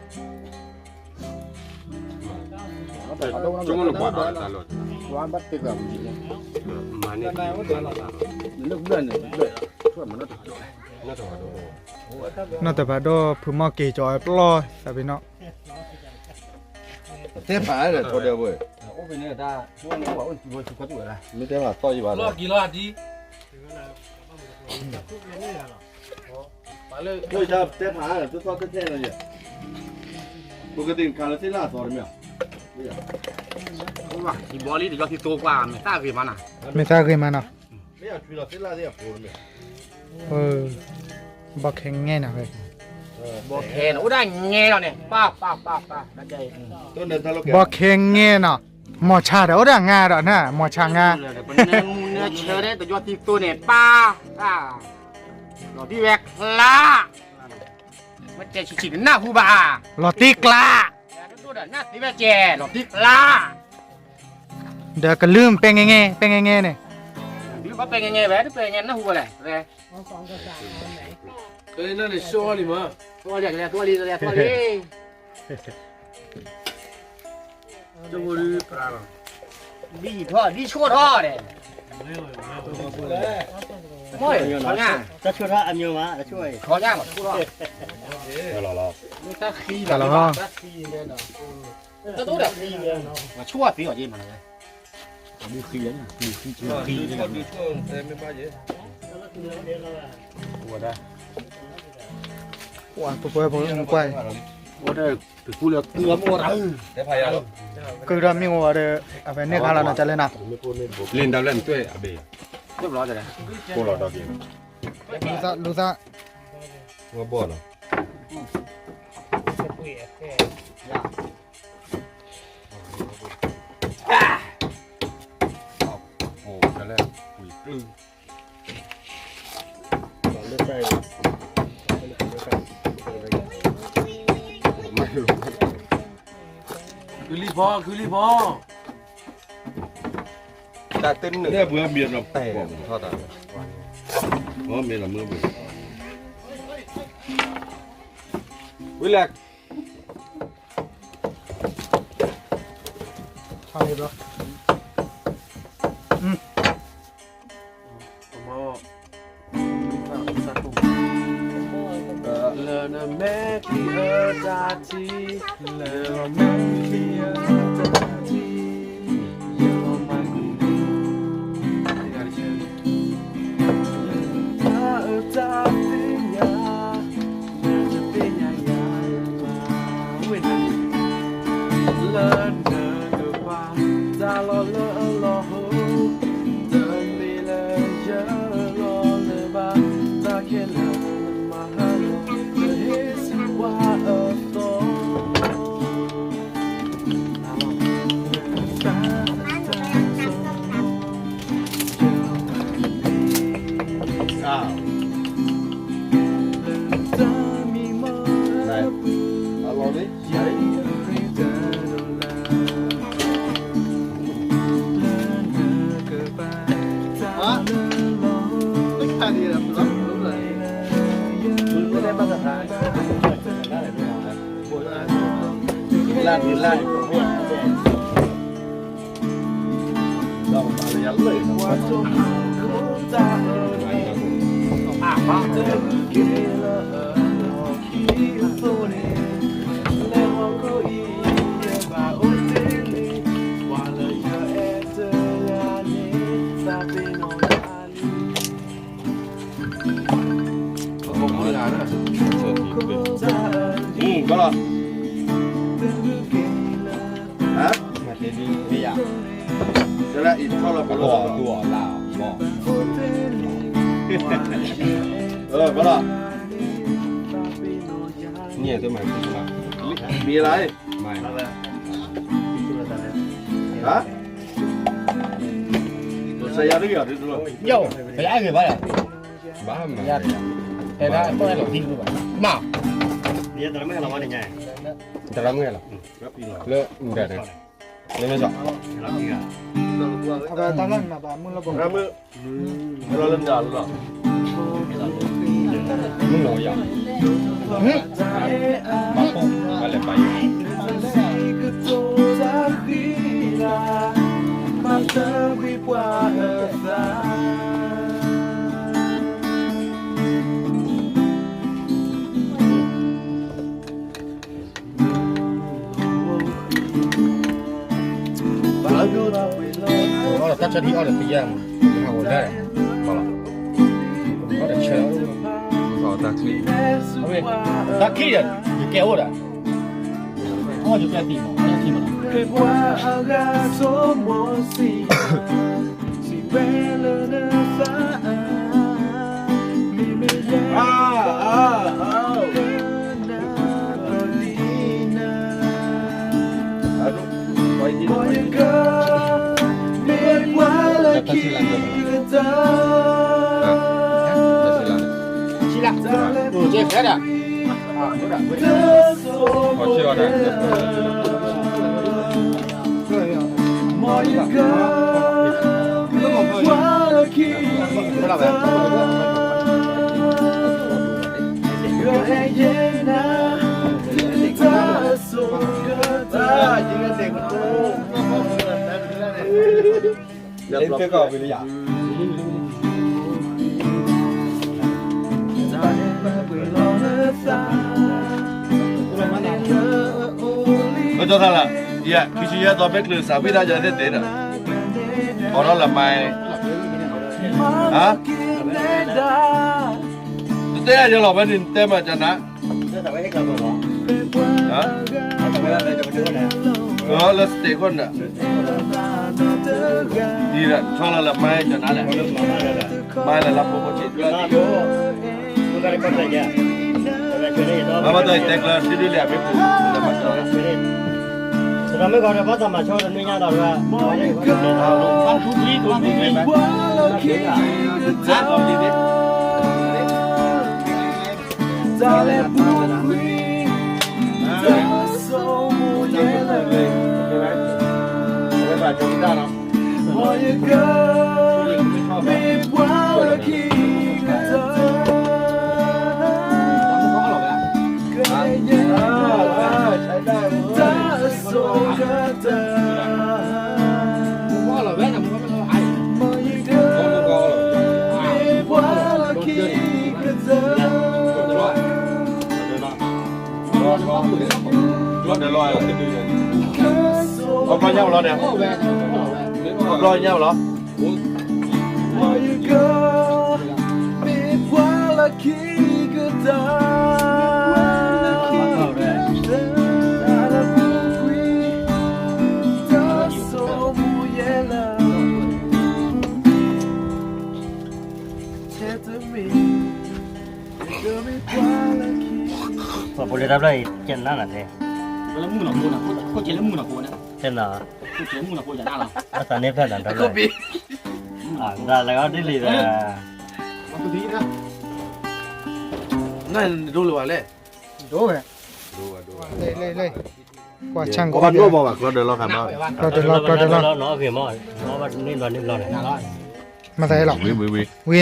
နီၢ်တပၤဒိၣ် ဖုမီၢ်က့ၤကၠီအပျီၢ်သးပ့ၤနီၣ်, တဲဖးဒီး မ့ၢ်တဲဖးသီၣ်ယဘၣ်လီၤ, တဲဖး ပကသ့ၣ်ခါလၢသ့ၣ်လၢအသီတမ့ၢ်, ယဘီလံတယီသံသိကွၢ် မ့ၢ်သၣ်ဂ့ၤမးနီၤ, မ့ၢ်သၣ်ဂ့ၤမးနီၤ, ဘီခဲငဲနီၤ, ဘီခဲငဲနီၤ, မီၤဆါဒီးအိၣ်ဒၣ်ငါဒီးနၤ မီၤဆါငါ, ဆၢတယီသံသိန့ၣ် ပၢ်, လီၤတံၢ်ဝဲကျါ, မ့ၢ်တဲဆံးဆံးနနၢ်ဟူဘၣ်, လီၤတံၢ်ကျါ, ဒိၣ်ဒိၣ်ဒီးနၢ်သ့ဝဲကဲ လီၤတံၢ်ကျါ, ဒီးကလုၢ်ပဲငဲငဲ ပဲငဲငဲန့ၣ်, ကလုၢ်ဘၣ်ပဲငဲငဲဝဲ တပဲငဲနၢ်ဟူဘၣ်လဲၣ်, ဝဲ န့ၣ် လီၤလံ လီၤလံ လီၤလံ, ဒ်ထီၣ် ဒ်ဆိၣ်ထီၣ်ဒီး, မ့ၢ် တၢ်ဆိၣ်ထီၣ်အမျိုးမး တၢ်ဆိၣ်အံၤ ထီၣ်ညါမး ဆိၣ်ထီၣ်, တၢ်ဃံလီၤ, တၢ်ဃံ, တၢ်တအိၣ်ဒီးဃံ, မၤဆိၣ်အသ့အီၤက့မးလီၤဝဲ, ဃံ, ဃံ, ဃံ, ဝဲဒၣ်, ပှၤပှဲၤပှဲၤကွၢ်, ဝဲဒၣ်, ကကူလၢကူအမိၢ်ရၢ, ကဒီးမ့ၢ်ဝဲဒီး, အဝဲန့ၢ်ခါလီၤနီၤ ကလဲၣ်နီၤ, လ့ၣ်ဒၣ်လဲၣ်နတွဲၣ်အဘ့ၣ်, ကိၢ်လီၤဒီးက့ၤ, လူသၣ်, လူသၣ်, ဝဲဘီၣ်နီၤ, ပှ့ၤအဖဲ, ခုလံဖီ ခုလံဖီ တၢ်တနုာ် လၢဘှီမ့ၢ်ဒီး တဲထီၣ်တၢ် ဘှီမ့ၢ်ဒီးမ့ၢ်ဘှီ ဝံၤလဲၣ် လၢနမဲာ်ချံအတၢ်ထံၣ် လၢမဲာ်ချံအတၢ်ထံၣ် ယမၤကွံာ် တၢ်အတၢ်သ့ၣ်ညါ နတသ့ၣ်ညါယၤမၤဝဲ လၢနကပၤ တၢ်လီၢ်လၢအလီၢ်ဟိ တမ့ၢ်လၢယလီၢ်လၢၤဘၣ် တၢ်ခဲလၢာ်မၤဟးဂီၤ တဟ့ၣ်ဆူပှၤအသီ လၢ်လၢ် ဘၣ်လီၤ ဟါ မၤတ့ဒုးမ့ၢ်ယၤ ကဲလၢအံၤထီၣ်လီၤပလီၢ် တူၢ်အီၤလၢ်အီၤ ဘၣ်လီၤ န့ၣ်တမၤတ့ၢ်မၤ မ့ၢ်လၢ မၤ ဟါ ယိၤ ပယါဂ့ၤဘၣ်လၢ ဘၣ်မၤ တဲဒၣ် ကီၢ်အဲၣ်လီၤသံတဘၣ် မၤ တရၢမုၢ်ဟဲလီၤ လၢမုၢ်ဒၣ်န့ၣ် လၢမုၢ်စီၤ တၢ်လၢနၤဘၣ်မုၢ်လၢဘီ မုၢ်လီၤလၢနၤလီၤ မုၢ်လီၤယၤ ဘၣ်ပိၢ်ဘၣ်လဲၤပာ်ယိၤ အီၣ်ဒီးတၢ်ဆၢထံအီၣ်ဒီးသံယါမး ဟးဂီၤဒၣ် အီၣ်ဒီးဆၢ တၢ်ချံ တၢ်ချံဒီး ယကဲအိၣ်ဒီး အီၣ်ယကဲသံမး တၢ်ချံမး ကၠီသးလၢ် ယဲ ခံဆံယဲၢ်သီ မ့ၢ်ကျၢၤစးဝံၣ်တၢ်ယဲသ့ၣ်သ့ၣ်ဒီး အိးထီၣ်လၢမါ ဟါ တတဲယဲလီၤဝဲန့ၣ် နတဲမၤကနၤ လၢ stage ခိၣ်နၢ် ဒ်ဒီး ထီၣ်လၢလၢမါကနၤလဲၣ် မါလၢလၢဖိဖိဆံး မၤဘၣ်တၢ်အံၤတဲကျၢၤ ဒုဒုလၢအမ့ၢ်ပူၤ လၢမၤကနၤ ဒီးမ့ၢ်ကီးဒီးဘၣ်သးမၤဆိတနွံညါဒီး အဘျီညါဝဲလီၤန့ၣ်, အဘျီညါဝဲလီၤ. ပှၤပူၤလၢတၢ်ဘျီအံၤ ကဲနၢ်နၤတဲ, တဲနၤ, အသးန့ၣ်ဖျဲၣ်နၤတၢ်ဘျီ, ဒ်လဲၣ်အီၤဒ်လံဒီး, နဒိလၢၤဘၣ်လဲၣ်, ဒိဝဲ, ကွၢ်ဆၣ် ကဘၣ်ဒိဘၣ်ဘၣ် ကျီဒၢလီၤခါမး, ကျီဒၢလီၤ ကျီဒၢလီၤ, မၤသးလီၤ, ဝံၤနီ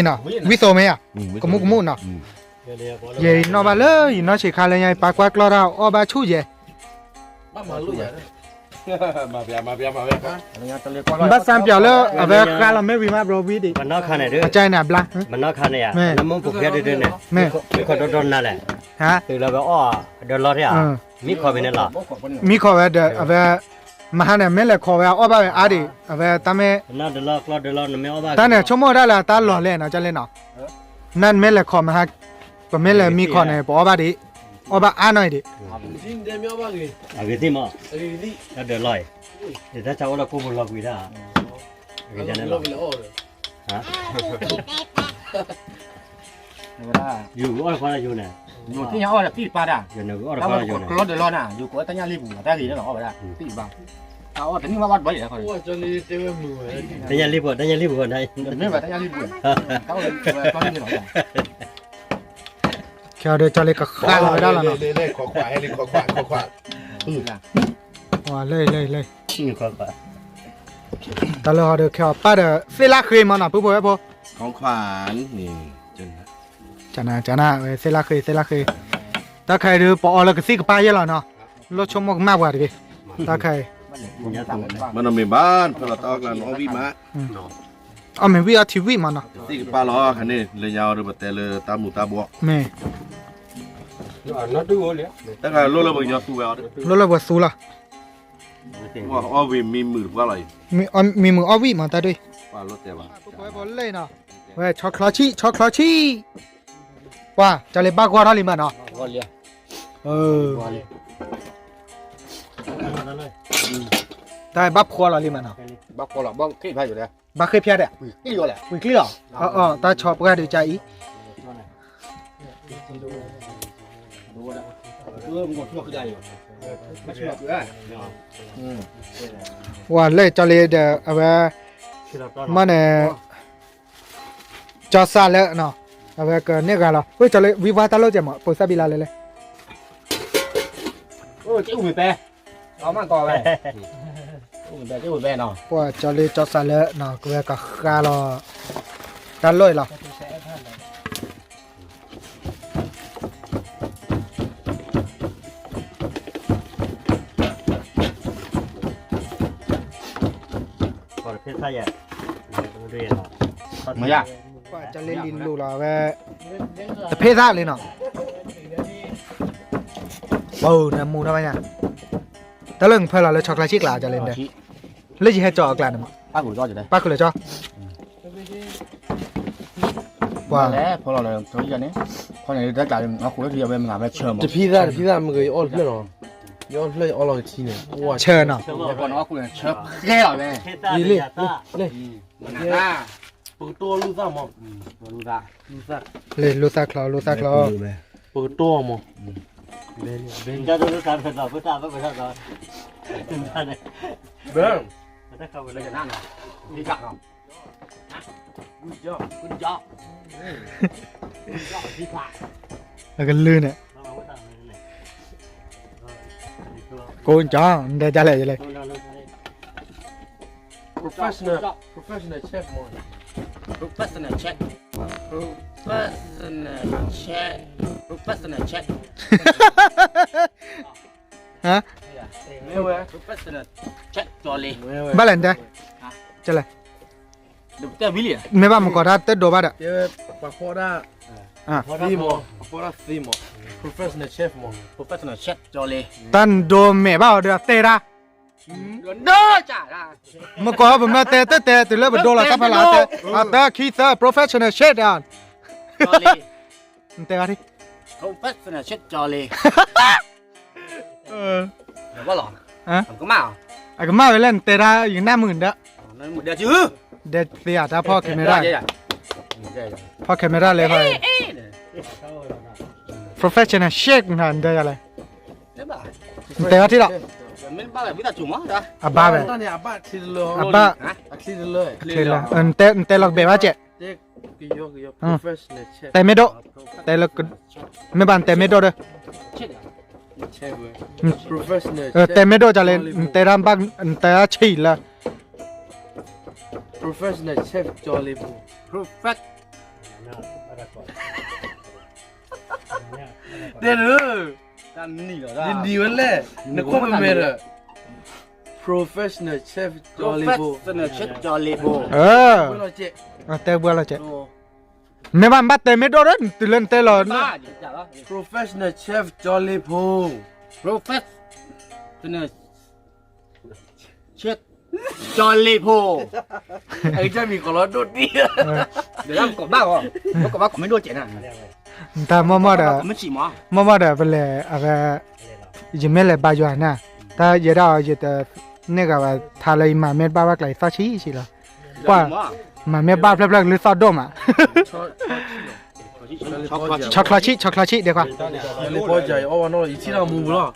ၤ, ဝံသိးမ့ၢ်ဧါ, ကမူၣ်ကမူၣ်နီၤ, ယဲအံၤနီၣ်ဘၣ်လၢယနီၢ်ဆံးခါလၢညါ ပာ်ကွၢ်ကျီၢ်တၢ်အီၣ်ဘၣ်ဆူၣ်ယဲၢ် ဘၣ်စၢ်ပၠးလၢ အဝဲဃါလီၤမ့ၢ်ဝံၤမးဘျီဝံၤဒံး, ပနီၢ်ခါန့ၣ်ဒုး, ပနီၢ်ခါန့ၣ်ယါ, နမိၢ်ဖိၣ်ဃဲဒုးဒုးန့ၣ်, မ့ၢ်ခိးဒီဒီနၤလဲၣ်, သုးလၢအဝဲအီၣ်ဒၢလီၢ်ထံၣ်ဧါ, မံခီၣ်ဖဲန့ၣ်လီၤ, မံခီၣ်ဝဲဒီး အဝဲ မဟါန့ၣ် မ့ၢ်လဲၤခိးဝဲအီၣ်ဘၣ်ဝဲအါဒံး အဝဲတၢ်မ့ၢ်, တၢ်န့ၣ်ဆိကမိၣ်ဒၣ်လၢတၢ်လီၢ်လဲၣ်နီၤ ကၠီလ့နီၤ, နမ့ၢ်လဲၤခိးမဟါ, ပမ့ၢ်လဲၤမံခီၣ်န့ၣ် ပအီၣ်ဘၣ်ဒံး, အီၣ်ဘၣ်အါနီၤအံၤဒံး အဂ့ၤသ့ၣ်မး, တၢ်ဒၢးလီၢ်အံၤ, တၢ်ဆါအိၣ်လၢကိၢ်ပူၤလီၤကွံာ်တၢ်, ယကအီၣ်တခွါယိၤန့ၣ်, ယနကအီၣ်တခွါယိၤန့ၣ်, တၢ်အီၣ်တနံၣ်မးဘၣ်ဘၣ်လံ, တၢ်ညၣ်လံပူၤ တၢ်ညၣ်လံပူၤ, ခဲအံၤဒီးကၠီလ့ကဃါလီၤဝဲဒၣ်လီၤနီၤ, လၢလၢလၢ, တၢ်လၢဟီဒီးခဲအီၤပၢ်ဒီး သ့ၣ်လၢ်ဃ့မးနီၤ ပုၢ်ဖိဝဲၢ်ဖိ, ကနၤကနၤ သ့ၣ်လၢ်ဃ့ သ့ၣ်လၢ်ဃ့, တၢ်ခဲအံၤဒုး ပအီလၢကသံၣ်ကပၢ်ယဲၢ်လီၤနီၤ, လိၣ်ဆိကမိၣ်ကမၣ်ပှၤတဂ့ၤ, တၢ်ခဲအံၤ မ့ၢ်နီၢ်မ့ၢ်ဘၣ် ဖဲလီၤတၢ်အီၣ်ကျါန့ၣ် အီၣ်ဝံၣ်မး, အီၣ်မ့ၢ်ဝံၣ်အီထံဝံၣ်မးနီၤ, သ့ၣ်ကပၢ်လီၤ ခဲန့ၣ် လၢညါအီၤဒီး ပတဲလၢတၢ်မူၤတၢ်ဘှီး, မ့ၢ် တၢ်လိၣ်လၢပကညီသူဝဲအီၤ, လိၣ်လၢပှၤသူလီၤ, အီၣ်ဝံၣ်မံမုာ်တပှၢ်လီၤအံၤ, မံမုာ်အီၣ်ဝံၣ်မးတၢ်ဒ်, ပှၤလီၤတဲာ်ဘၣ်, ဝဲဆီချီဆံၣ် ဆီချီဆံၣ်, ပှၤ ကၠီလ့ဘၣ်ဂီၢ်ထီၣ်လံမးနီၤ, တၢ်ဘၣ်ဖှီလီၤလံမးနီၤ, ဘၣ်ဃ့ၢ်ဖျါဒီး, ဝံၤကျံၣ်လီၤ, တၢ်ဆီပှၢ်ဒုးကါအံၤ, ဝဲလၢကၠီလ့ဒီး အဝဲ မ့ၢ်န့ၣ် ကၠီစးလၢ အဝဲကန့ၢ်ဂၤလီၤ ဝဲကၠီလ့ ဝံဝါတၢ်လိၣ်ကဲမး ပိာ်သၣ်ဘံလါလဲလဲ ပှၤကၠီလ့ကၠီစးလၢ ကဝဲကဃါလီၤ တၢ်လိၣ်အံၤလီၤ ပှၤကၠီလ့လံၤလိၤလီၤဝဲ တဖ့သၣ်လံနီၤ ပနမူထီၣ်ဘၣ်ညါ တၢ်လၢနဖၢလီၤလၢဆီကျါဆံကျါကၠီလ့ လၢယဟဲကၠီအကျါန့ၣ်မး ပၣ်ဃုာ်လီၤကၠီ ပှၤ တဖံသၣ်တဖံသၣ်မ့ၢ်ဂ့ၤ ယအီၣ်တဖျၢၣ်နီၤ ယအီၣ်တဖျၢၣ်ယအီၣ်လီၤကထံန့ၣ် ဆၢနီၤ လ့ လ့ ပကတိၢ်လိာ်သးမး လ့ လိာ်သးချီ လိာ်သးချီ ပကတိၢ်မး ပကတိၢ်မး Bro. Good job. Good job. Good job. အကလုၢ်န့ၣ် ကိကၠီ နတဲဒ်လဲၣ်လဲၣ် Professional, professional chef မ့ၢ် professional chef, professional chef, professional chef. ဟါ professional chef ကၠီလ့ ဘၣ်လဲၣ်နတဲ ကလဲၣ် မ့ၢ်ဘၣ်မကီးတၢ်တဒိးဘၣ်ဒီး ပှၤဖီဒၣ် သ့မး ပှၤဖီဒၣ်သ့မး professional chef မး professional chef ကၠီလ့ တၢ်နဒိးမဲာ်ဘၣ်အီၤဒီးတဲတၢ် မကီးပမ့ၢ်တဲတတဲ တုၤလၢပဒိလီၤတၢ်ဖီလာ်တဲ အတၢ်ခံသၢ professional chef ဒီး နတဲဂၤဒ် professional chef ကၠီလ့ အကမၣ်ဝဲလၢနတဲတၢ်ယကနၣ်မုာ်ဒီး ဒဲသ့အတၢ်ဖီၣ် camera, ဖီၣ် camera လဲၤခီ professional chef နတဲယၤလဲၣ် နတဲဂၤထံၣ်လီၤ အဘၣ်ဝဲ အဘၣ် နတဲလီၤကဘဲးဘၣ်ကဲး တဲမ့ၢ်ဒိၣ် တဲလၢ မ့ၢ်ဘၣ်နတဲမ့ၢ်ဒိၣ်ဒီး တဲမ့ၢ်ဒိၣ်ကလဲၣ် နတဲတၢ်ဘၣ် နတဲတၢ်ဆံးလၢ professional chef ကၠီလ့ဖိ professional တဲလၢ နနံၤဝဲလဲၣ် နကွၢ်ပမဲာ်ဒီး professional chef ကၠီလ့ဖိ professional chef ကၠီလ့ဖိ တဲဘှဲလီၤကဲး မ့ၢ်ဘၣ်နဘၣ်တဲမ့ၢ်ဒိၣ်ဒီး တုၤလၢနတဲလီၤ professional chef ကၠီလ့ဖိ professional chef ကၠီလ့ဖိ အကစၢ်မံၤကီးလီၤဒိၣ်တံၢ် ဒီးကိးဘၣ်ဂီၤ ပကိးဘၣ်ကိးမ့ၢ်ဒိၣ်ကဲးနၤ တၢ်မ့ၢ်မ့ၢ်ဒီး မ့ၢ်မ့ၢ်ဒီး ပလဲၤအဝဲ ယမ့ၢ်လဲၤဘါယွၤနၤ တၢ်ယဲဒၣ်အီၤ ယတန့ၢ်ဂၤဘၣ် ထါလၢယမၤမ့ၢ်တဘၣ်ဘၣ်ကျါ ယသီၣ်ဆံးဆံးလီၤ ကွၢ် မၤမ့ၢ်ဘၣ်ဖျၢၣ်ဖျၢၣ်ကလုၢ်သီၣ်ဒိၣ်မး ဆီချီဆံၣ် ဆီချီဆံၣ် တဲခွါ လ့ဖီကၠီအီၣ်ဘၣ်နီၣ် ယထံၣ်တၢ်မူပူၤလီၤ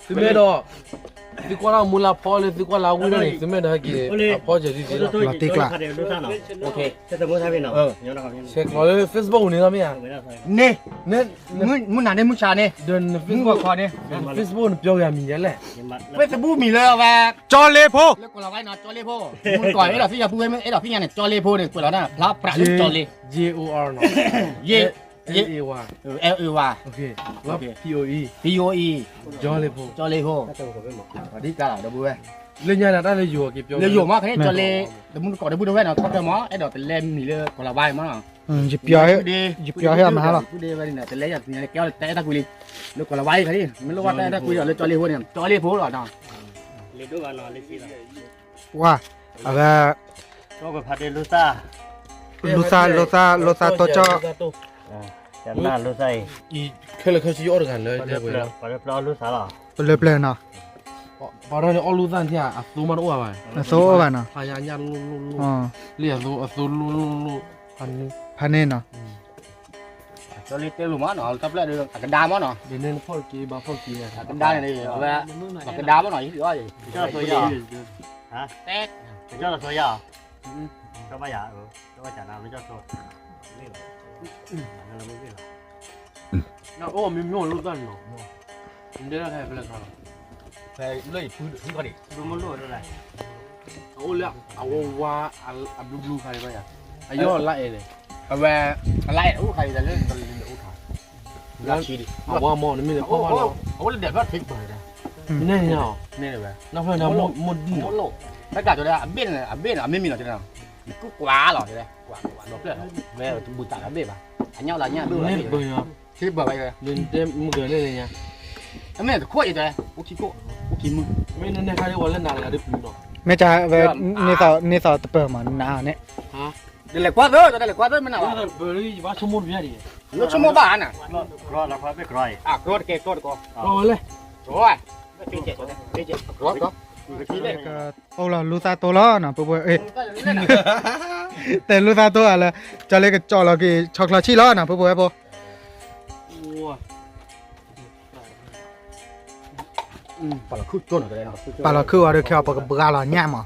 သုမ့ၢ်ဒီး သုကွၢ်လၢမူလၢဖီလၢသုကွၢ်လၢဝံၣ်ဒီးန့ၣ် သုမ့ၢ်ဒီးဟဲက့ၤ အဖီကၠီသံသ့လီၤ လီၤတံၢ်ကျါ ဆဲးကျိးလၢ Facebook န့ၣ်လီၤမ့ၢ်ဧါ န့ၣ် မုၢ်နၤန့ၣ် မုၢ်ဆါန့ၣ် ဒီးန Facebook န့ၣ် ပြောဂ့ၤမံၤလဲၣ် Facebook မံၤလၢဝဲ ကၠီလ့ဖိ လၢကိးလီၤဝဲနီၤ ကၠီလ့ဖိ မုၢ်ကွၢ်အဲၣ်ဒိးသ့ၣ်ညါပူၤဝဲ အဲၣ်ဒိးသ့ၣ်ညါန့ၣ် ကၠီလ့ဖိန့ၣ် ကွဲးလီၤတၢ် ဖျါပြးလၢကၠီလ့ J O R နီၤ ယ့ L A Y L A Y P O E P O E ကၠီလ့ဖိ ကၠီလ့ဖိ ဒ်ကါလီၤဒီပုၢ်ဝဲၢ် လၢညါန့ၣ် တၢ်လၢယိၤက့ၤပြော လၢယိၤမး ခဲန့ၣ် ကၠီလ့ တမူတကိးဒီပုၢ်ဒီဝဲၢ်နီၤ ခီဖျိမး အဲၣ်ဒိးတလဲမံၤလၢကိးလီၤဝဲမးနီၤ ယပျီဟဲအမဟါလီၤ ပုၢ်ဒ့ဝဲဒ်န့ၣ် တလဲယၤသ့ၣ်ညါန့ၣ် ကဲအီၤတၢ်အဲၣ်တၢ်ကွံလံ လၢကိးလီၤဝဲအံၤခါန့ၣ် မ့ၢ်လိၣ်ဘၣ်တၢ်အဲၣ်တၢ်ကွံဒီးလၢကၠီလ့ဖိန့ၣ် ကၠီလ့ဖိလီၤနီၤ ဝါ အဝဲ လိသၣ် လိသၣ် လိသၣ်တိကၠီ ခဲလၢာ်ခဲဆ့ယအီၣ်တဂၤလၢ ပလၢပျၢၤနီၤ ပှၤဒီးန့ၣ်အီၣ်လိသၣ်န့ၣ် အသိမးတအိၣ်ဘၣ် အသိအိၣ်ဘၣ်နီၤ ဖးညါညါလိၣ်လိၣ်လိၣ် လၢအသိအသိလိၣ်လိၣ်လိၣ် ဖးန့ၣ် ဖးန့ၣ်နီၤ ကၠီလ့တဲလိာ်မးနီၤ တၢ်ဖျၢၣ်ဒီး အကဒါမးနီၤ ဒ်န့ၣ်ဖီၣ်က့ၤဘၣ်ဖီၣ်က့ၤ အကဒါန့ၣ် အဝဲ အကဒါမးနီၤ ယကၠီလီၤသိယၤ တဲ ကၠီလီၤသိယၤ ကၠီဘၣ်ယၤ ကၠီဘၣ်ယၤနၤ မ့ၢ်ကၠီသိ နအိၣ်မ့ၢ်မိၢ်လိၣ်တၢ်နီၤ နတဲဒၣ်ဖဲဖဲလဲၣ်ခါလီၤ ဖဲလၢယဖုဖုခီန့ၣ် ဘိမလိၣ်ဝဲဒၣ် အအိၣ်လၢအဝဲဝါ အဘျူးဘျူးခါန့ၣ်ဘၣ်ယၤ အယီၢ်လၢအဲၣ်န့ၣ် အဝဲ အလၢအဲၣ်အိၣ်ခါအံၤတၢ်လၢတလၢအိၣ်ခါ လၢဆံးဒံး အဝါမီၢ်နမ့ၢ်လဲၤဖီၣ်ဘၣ်လီၤ အအိၣ်လၢဒဲးဘျီၣ်ထံကပၤန့ၣ် န့ၣ်ညါအီၤ န့ၣ်ဝဲ နီၢ်ဖျၢၣ်န့ၣ် မိၢ်ဒံၣ်နီၤ တၢ်ကးကၠီဒၣ် အဘ့ၣ်န့ၣ် အဘ့ၣ်န့ၣ် အမ့ၢ်မံၤနီၤ နကူကွၢ်လီၤ ကွၢ်ကွၢ်ဒီးဖျၢၣ် ဝဲတဘူၣ်တၢ်လီၤဘ့ၣ်ဘၣ် အညါလီၤညါဘ့ၣ်ဘၣ် ထံဘၣ်ဘၣ် မုၢ်ကၢၤန့ၣ်လဲၣ်ညါ အမ့ၢ်တခိၣ်အံၤတဲ အိၣ်ခံခိၣ် အိၣ်ခံမုၢ် မ့ၢ်နနဲၣ်ခါဒ်ဝဲလၢနၤတဂၤဒ်ပူၤနီၤ မ့ၢ်ကဝဲ န့ၢ်သီးတပၢၢ်မး နၤန့ၣ် တလဲၤကွၢ်သၢ တလဲၤကွၢ်သၢ မ့ၢ်နၤဘၣ် ယဘၣ်ဆိကမိၣ်တပျၢ်ဒံး လၢဆိကမိၣ်ဘၣ်နၤ အကြိတကဲ ကြိတကီ ကြိလဲၣ် ကြိ အိၣ်လီၤ လူသၣ်တိလီၤနီၤ ပှဲၤပှဲၤ တဲလူသၣ်တိဧါလၢ ကၠီလ့ကကၠီလီၤက့ၤ ဆီချီဆံၣ်လီၤနီၤ ပှဲၤပှဲၤဖိ ပာ်လီၤခုၣ်အီၤဒီးခဲအီၤ ပကဘှါလီၤညၣ်မး,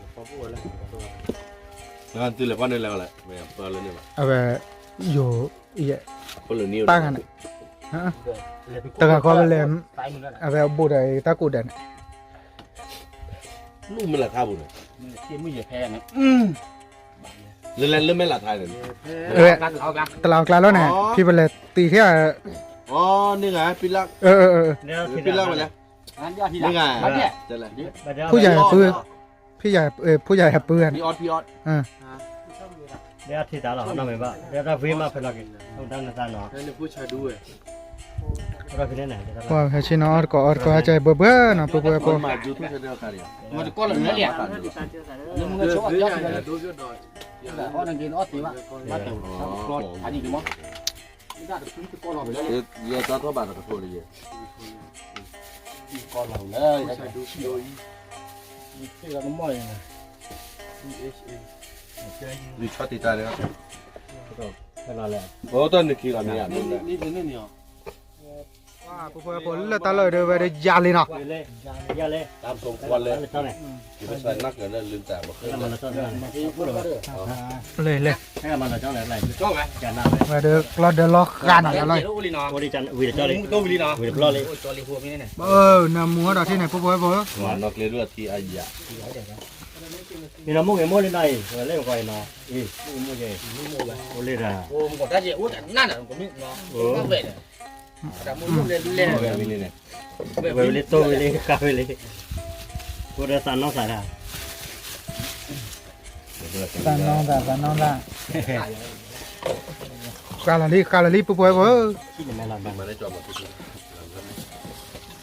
အဝဲ ယိၤ ပၢ်ဂၤန့ၣ် တဂၤဃီဝဲလဲၣ်, အဝဲအဘူးဒီးတၢ်ကူၣ်ဒဲးန့ၣ် လၢမဲၢ်လးထါန့ၣ်, တလးအကျါလီၤန့ၣ် ဖံပလဲၤတံၢ်ထဲ, ဖုယၤပုၢ်, ဖုယၤပုၢ်န့ၣ်, ဟဲဆ့ၣ်နီၤအီၣ်တကိးအီၣ်တကိးဟဲကဲဘၢဘၢနီၤ ပုၢ်ဖိဝဲၢ်ဖိ ယဲၢ်တၢ်ထီၣ်ဘၣ်တကထိလၢယဲၢ်, ယဆီတံၢ်တၢ်န့ၣ်, ပဖိဝဲၢ်ဖိလၢတၢ်လီၢ်ဒီးဝဲဒီးယၤလံနီၤ, လၢ ဝဲဒီးကျီၢ်ဒၢလီၤဃာ်နီၤလီၤ, နမူဟီၣ်ဒီးထံန့ၣ် ပဖိဝဲၢ်ဖိဧၢ, မ့ၢ်နီၤမိၢ်ဂ့ၤမိၢ်လံနီၤအံၤ ဝဲလၢကွၢ်အံၤနီၤ, အိၣ်လၢဒၣ်, ဝဲဝဲလၢတိၢ်ဝဲလၢဃာ်ဝဲလၢ, အိၣ်ဒီးသးနီၢ်သးတၢ်, သးနီၢ်သး သးနီၢ်သး, ဃာ်လီၤလံ ဃာ်လီၤလံ ပဖိဝဲၢ်ဖိဧ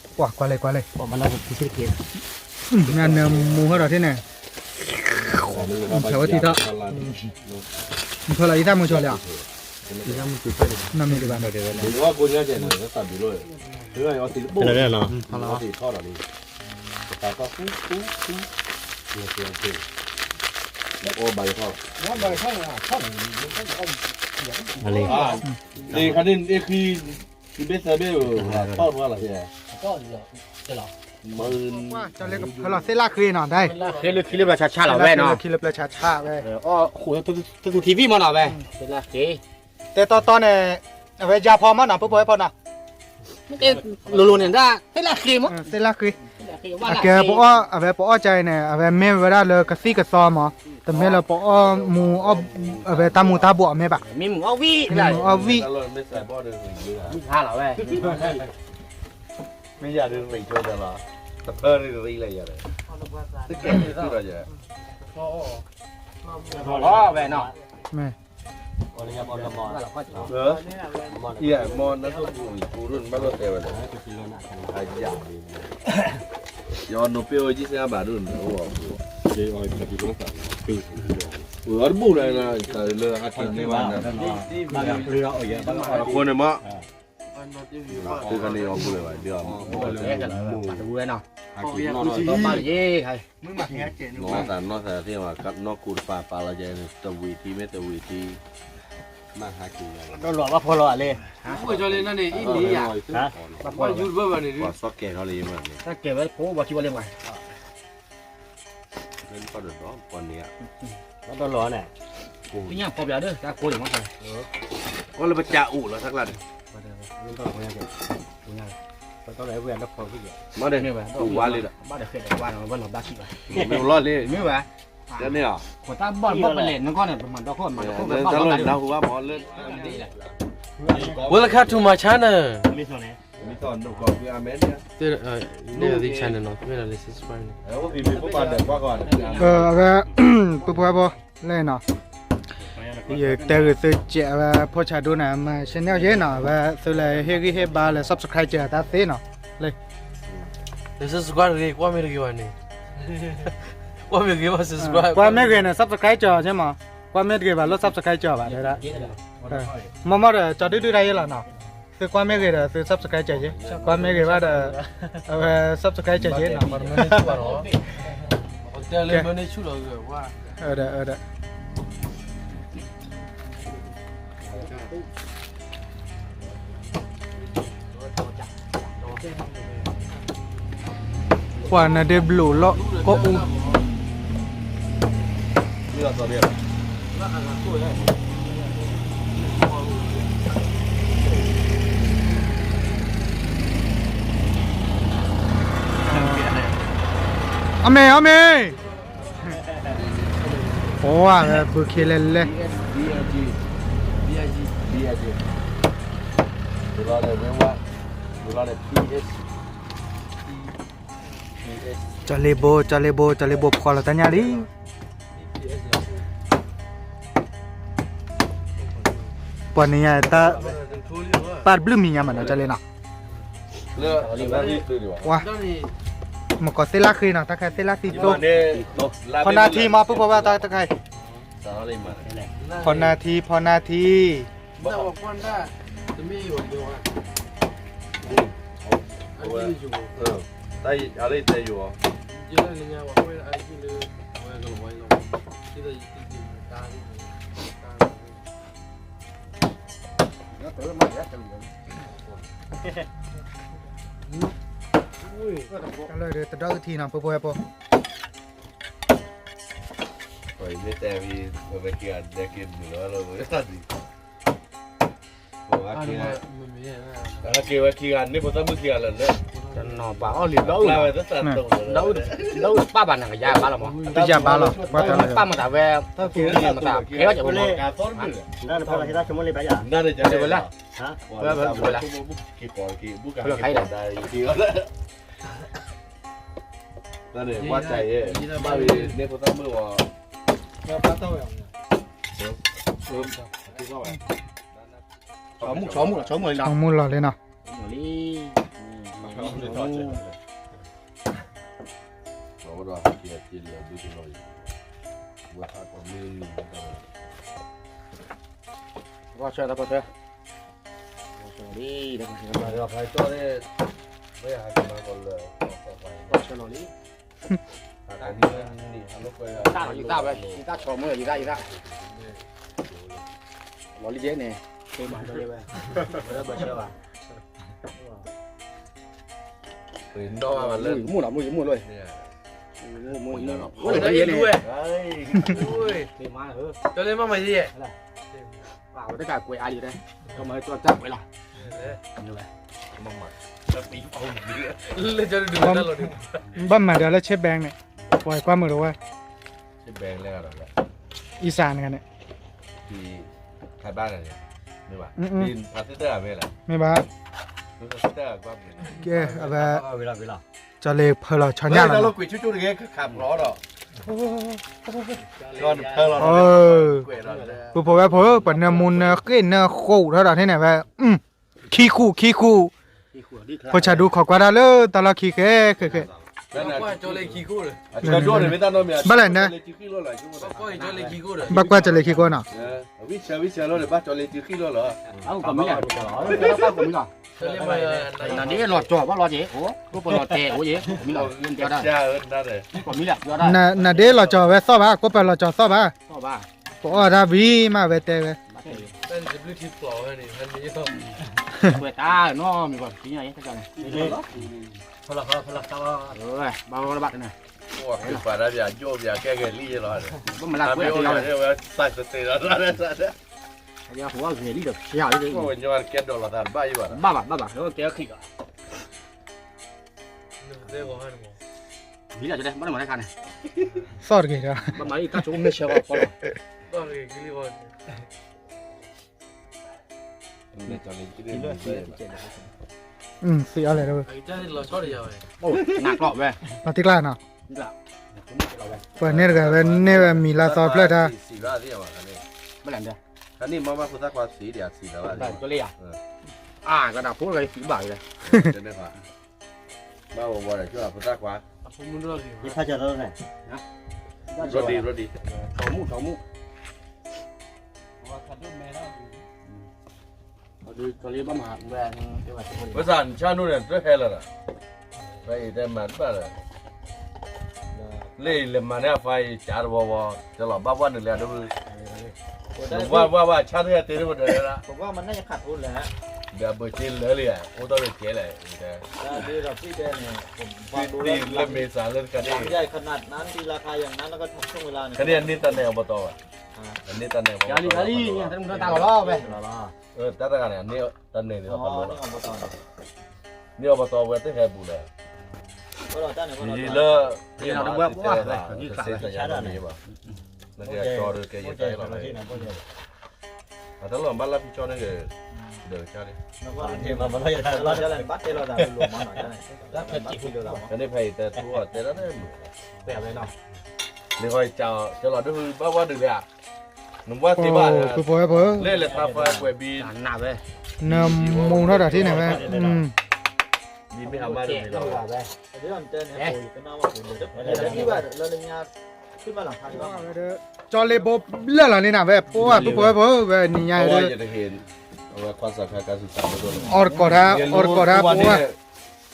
ၢ, ကွၢ်ကွၢ်လံ ကွၢ်လံ, နမူဟီၣ်ဒီးထံန့ၣ်, ထီၣ်ဝဲထံထီၣ်, ထီၣ်လီၤအံသၣ်မူဆိလံဧါ, နီၢ်မ့ၢ်ဒံးဘၣ်နီၤ, လံ, ဖဲလီၤသ့ၣ်လၣ်ဃ့နီၤ ဒ်, သ့ၣ်လၣ်ဃ့လၢခံလၢပျၢၤဆါဆါလီၤဝဲနီၤ, သ့ၣ်လၣ်ဃ့လၢခံလၢပျၢၤဆါဆါဝဲ, သ့ၣ်လၣ်ဃ့, တဲတီတီန့ၣ်, အဝဲယါဖီမးနီၤ ပဖိဝဲၢ်ဖိနီၤ, လိၤလိၤန့ၣ်ဒၣ် သ့ၣ်လၣ်ဃ့မး, သ့ၣ်လၣ်ဃ့, အကဲပအီၣ် အဝဲပအီၣ်ကါအံၤန့ၣ် အဝဲမ့ၢ်ဝဲဒၣ်လၢကသံၣ်ကသီမး, တမ့ၢ်လၢပအီၣ်မူ, အဝဲတၢ်မူၤတၢ်ဘှီးအီၤမ့ၢ်ဘၣ်, မ့ၢ်မုၢ်အီၣ်ဝံၣ်, မ့ၢ်မုၢ်အီၣ်ဝံၣ်, မ့ၢ်ယၤဒ်ရံၣ်ဆိဒီးလီၤ, တဖၢရံၣ်ရံၣ်လၢယၤဒီး, သကဲးသုဒီးယၤ, ဝဲနီၤ, မ့ၢ် မ့ၢ်နသိၣ်ပူၤပူၤဒိၣ်န့ၣ် ဘၣ်လိၣ်တဲဝဲလဲၣ်, ယနီၤပ့ၢ်ဝဲယံစ့ဘၣ်ဒိၣ်န့ၣ်, အီၤတဘူၣ်လၢ လၢဟးထံၣ်န့ၢ်ဘၣ်, အဃိန့ၣ်မး, သုခါန့ၣ်အီၤဘူၣ်လၢၤဘၣ်, နီၢ်သးနီၢ်သးသ့ၣ်မး နီၢ်ကူတပၤပာ်လီၤကဲန့ၣ် တဝံၤထံမ့ၢ်တဝံၤထံ, မ့ၢ်ဟးက့ၤလၢ, ပှၤစီၤကဲၤထီၣ်လၢယမ့ၢ်န့ၣ်, တၢ်ကဲၤဝဲကိးဘၣ်ထံဝဲလၢပှၤ, ပှၤဒီးလီၤန့ၣ်, ညၣ်ဖီပျးဒီး တၢ်ကိးန့ၣ်မး, ကွၢ်လၢပကးအိၣ်လီၤတၢ်ကျါန့ၣ်, မ့ၢ်ဒီး, တူၢ်ဝါလံဒီး, မ့ၢ်လီၤလံ, တၢ်န့ၣ်ဧါ, တၢ်လီၢ်နၢ်ဟူဘၣ်မးလၢ, Welcome to my channel. အဝဲ, ပှၤပှၤဘၣ်ဒီးကွၢ်ကွၢ်, အဝဲ, ပှၤပှၤဘၣ်, လဲၣ်နီၤ, ယတဲဂ့ၤသုစဲးအဝဲဖိဆးဒိၣ်န့ၣ် မၤ channel ယဲနီၤ, အဝဲသုလဲၤဟ့ၣ်ဂံၢ်ဟ့ၣ်ဘါလဲၤ subscribe စဲးတၢ်သ့နီၤ, လၢ subscribe တဂ့ၤ ကွၢ်မ့ၢ်တဂ့ၤဘၣ်န့ၣ်, ကွၢ်မ့ၢ်ဂ့ၤဘၣ် subscribe ကွၢ်မ့ၢ်ဂ့ၤန့ၣ် subscribe ကၠီၤက့မး, ကွၢ်မ့ၢ်တဂ့ၤဘၣ် လိၣ် subscribe ကၠီၤဘၣ်ဒဲဒၣ်, မ့ၢ်မ့ၢ်ဒီး ကၠီၤဒုၣ်ဒုၣ်တၢ်ယဲလီၤနီၤ, သုကွၢ်မ့ၢ်ဂ့ၤဒီး သု subscribe ကၠီၤက့, ကွၢ်မ့ၢ်ဂ့ၤဘၣ်ဒီး, အဝဲ subscribe ကၠီၤက့နီၤ, အဝဲဒၣ်, ပှၤနဒ့ဘျိးလီၤကီၢ်အူ အမ့ၢ် အမ့ၢ် ပဝဲဘုခ့လဲၣ်လဲၣ် ကၠီလ့ဘိ ကၠီလ့ဘိ ကၠီလ့ဘိ ဖှီၣ်လီၤတၢ်ညၣ်လံ ပှၤန့ၣ်ညါတၢ် ပၢ်တဘျုးမံၤညါမးနီၤ ကၠီလ့နီၤ ဝါ မ့ၢ်ကီးသ့ၣ်လၣ်ဃ့နီၤ တၢ်ခဲသ့ၣ်လၣ်သံသိ ဖီနါထံမး ပုၢ်ဖိဝဲတၢ်တခါအံၤ ဖီနါထံ ဖီနါထံ တၢ်လၢတဒီကထံနီၤ ဖိဖိဝဲဖိ မ့ၢ်တဲဝဲ ဝဲခံဂၤဒဲက့ၤမုာ်လီၤလီၤ ဝဲသးဒံး က့ၤဝဲခံဂၤ န့ၢ်ဖိသၣ်မုၣ်ခံဂၤလၢာ်လၢ တနီၤပာ်အီၣ်လံ ဒီးအုၣ်ပာ်ဘၣ်နၤကယၤဘၣ်လီၤမး တယၤဘၣ်လီၤ ပှၤတၢ်လၢ ပာ်မတၤဝဲ မတၤဖဲဝဲကၠိမး နၢ်တဖဲလၢ ဝဲဝဲဝဲ က့ၤပီၤက့ၤ ဘူၣ်ကါက့ၤပီၤဒါက့ၤ နန့ၣ် ပှၤတၢ်ယဲ ဘၣ်ဝဲန့ၣ်ဖိသၣ်မုၣ်ဝဲ ဆီမူၣ် ဆီမူၣ် ဆီမူၣ်လံနီၤ ဆီမူၣ်လီၤလံနီၤ ဝဲဆၢ တၢ်လီၤ ယသၣ်ဝဲ ယသၣ်ဆီမူၣ် ယသၣ် ယသၣ် လီၤလံယဲန့ၣ် ဝဲ ဝဲဆၢဘၣ် မူၣ်လီၤ မူၣ် မူၣ်လီၤ မူၣ်လီၤ မူၣ်လီၤ မူၣ်လီၤ မူၣ်လီၤ မူၣ်လီၤ ပာ်ဝဲတၢ်ကွဲးအါလံတဲ ကမၤလၢကၠီတၢ်ကွဲးလီၤ ဘၣ်မၤဒီးလၢ Chip Bank န့ၣ် ပှၤကွၢ်မုာ်ဒီးဝဲ Chip Bank လၢ အံစၤန့ၣ်န့ၣ် မ့ၢ်ဘၣ် မ့ၢ်ဘၣ် ကဲ အဝဲ ကၠီလ့ဖၢလီၤဆီညၣ်လီၤ ပူဖိဝဲဖိ ပနၢမူနၢဃ့ၢ်နၢဃိးထီၣ်ဒီးန့ၣ်ဝဲ ခံဃူ ခံဃူ ဖိဆးဒူခိးကွၢ်တၢ်လၢတၢ်လီၢ်ခံဃဲ ဃဲ ဃဲ ဘၣ်လဲၣ်န ဘၣ်ကွၢ်ကၠီလ့ခံဃိနီၤ နဒ်လီၤကၠီ ဘၣ်လီၤကၠီ ကိးပလီၤတဲာ်အိၣ်ယဲ မံလီၤ နဒ်လီၤကၠီဝဲသီၣ်ဘၣ် ကိးပလီၤကၠီသီၣ်ဘၣ် ပအီၣ်တၢ်ဝံၤမးဝဲတဲဝဲ ဝဲတၢ်နီၢ်မံၤကီး ဘၣ်ဘၣ်ဘၣ်တနၢ် ဘၣ်မလၢကွဲးတယီၤ ဟိုးဂဲၤလံဒီးဖျါလံ ဘၣ်ဘၣ်ဘၣ်ဘၣ် ကဲခံဒီး မံလီၤ ဘၣ်မၤတခါန့ၣ် သီၣ်တဂ့ၤဒီး ဘၣ်မၤလံတၢ်ဆိကမိၣ်ဆၢဂီၤဖီလီၤ သံအီၤလဲၣ် နကျီၢ်ဝဲ ပှၤတံကျါနီၤ ပှၤန့ၣ်တဂၤဝဲန့ၢ်ဝဲမံၤလၢသီဖျၢၣ်တၢ် ဘၣ်လၢ ခါန့ၣ်မ့ၢ်ဘၣ်ဖိသၣ်ခွါသံဒံးအသံလီၤဘၣ် ကလၢယၤ အါ ကဒၣ်ဖိတဂၤယသံဘၣ်လီၤ ဘၣ်ဝဲဝဲဒီးကၠီဖိသၣ်ခွါ ယဖးကၢ်သီန့ၣ် ရီဒံ ရီဒံ ထီမူၣ် ထီမူၣ် ဝဲသးနဆၣ်နူၢ်န့ၣ် တဟဲလၢၤဒီး ဖဲအံၤတဲမၤတဘၣ်လၢၤ လၢအံၤလဲၤမၤန့ၢ်အဖါအံၤ ကးတဝီဝီ ကလီၤဘၣ်ဝဲနုာ်လၢအဒိ ဝဲဝဲဝဲဆၣ်တဟဲတ့ၢ်တဝဲဒီးလၢ ပကွၢ်မၤန့ၢ်ယခးဖိလဲၣ် ဒီးအဘၢၣ်စ့လၢာ်လံဧါ, အိၣ်ဒီးကဲလဲၣ်, တံၢ်လၢမ့ၢ်စးလၢတခါန့ၣ်, ခါန့ၣ်အန့ၢ်တၢ်နဲၣ်အဘီတီၢ်ဘၣ်, အန့ၢ်တၢ်နဲၣ်အဘီတီၢ်လီၤ, တၢ်တဂၤန့ၣ် အန့ၢ်တၢ်နဲၣ်န့ၣ်လီၤ, န့ၢ်အဘီတီၢ်ဝဲသ့ၣ်ဟဲဘူးလၢ လၢ တၢ်တဂၤန့ၣ် တၢ်တဂၤန့ၣ် နကဲကၠီဒီးကဲယတၢ်လီၤ, အတၢ်လီၤဘၣ်လၢဖံကၠီန့ၣ်က့ၤ, ဒီးကၠီန့ၣ်, ကန့ၣ်ဖဲအံၤတၢ်ထူအီၤတဲဒၣ်န့ၣ်မုာ်, နဃီကၠီကၠီလီၤဒုးဘၣ်ဝါဒုးလဲၣ်, နဘၣ်သ့ဘၣ်, လဲၣ်လဲၣ်သးဖၢကွဲးဘံ, နမူထီၣ်တၢ်ထံန့ၣ်ဝဲ, ဘံမ့ၢ်ဟးမါတမ့ၢ်လီၤ ကၠီလ့ဘိဘျၢၣ်လီၤလံနၤဝဲ, ပှၤပုၢ်ဖိဝဲၢ်ဖိဝဲနံၤညါဒီး, အီၣ်တကိးထါ အီၣ်တကိးထါပှၤ,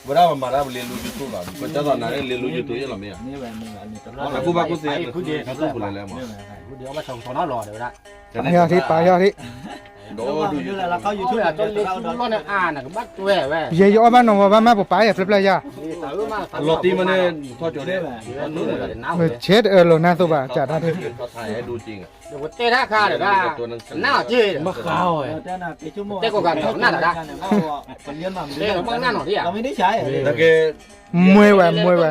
ဝဲဒၣ်ပမၤတၢ်ပလ့လူယိတူၢ်လီၤ, ပတၢ်သးနါန့ၣ်လ့လူယိတူၢ်ယဲလီၤမ့ၢ်ဧါ, အကူဘၣ်ကူသ့, ပာ်ယီၤထံ ပာ်ယီၤထံ လီၤန့ၢ်အါနကဘၣ်တွဲဝဲ, ယဲယအီၣ်ဘၣ်နီၢ်ဝီဘၣ်မး ပပာ်ယဲဖျၢၣ်ဖျၢၣ်ယၤ, လီၤတံၢ်မးန့ၣ်, ဆဲးတအၢၣ်လီၤနါသိးဘၣ် ကးတၢ်ဒ်, ပတဲတၢ်ခါဒီးဒၣ်, နၢ်အီၤက့, တဲကိးဂၤနီၤနၢ်တၢ်ဒၣ်, တဲဘၣ်နၢ်နီၤဒ်ဧါ, မွဲဝဲ မွဲဝဲ,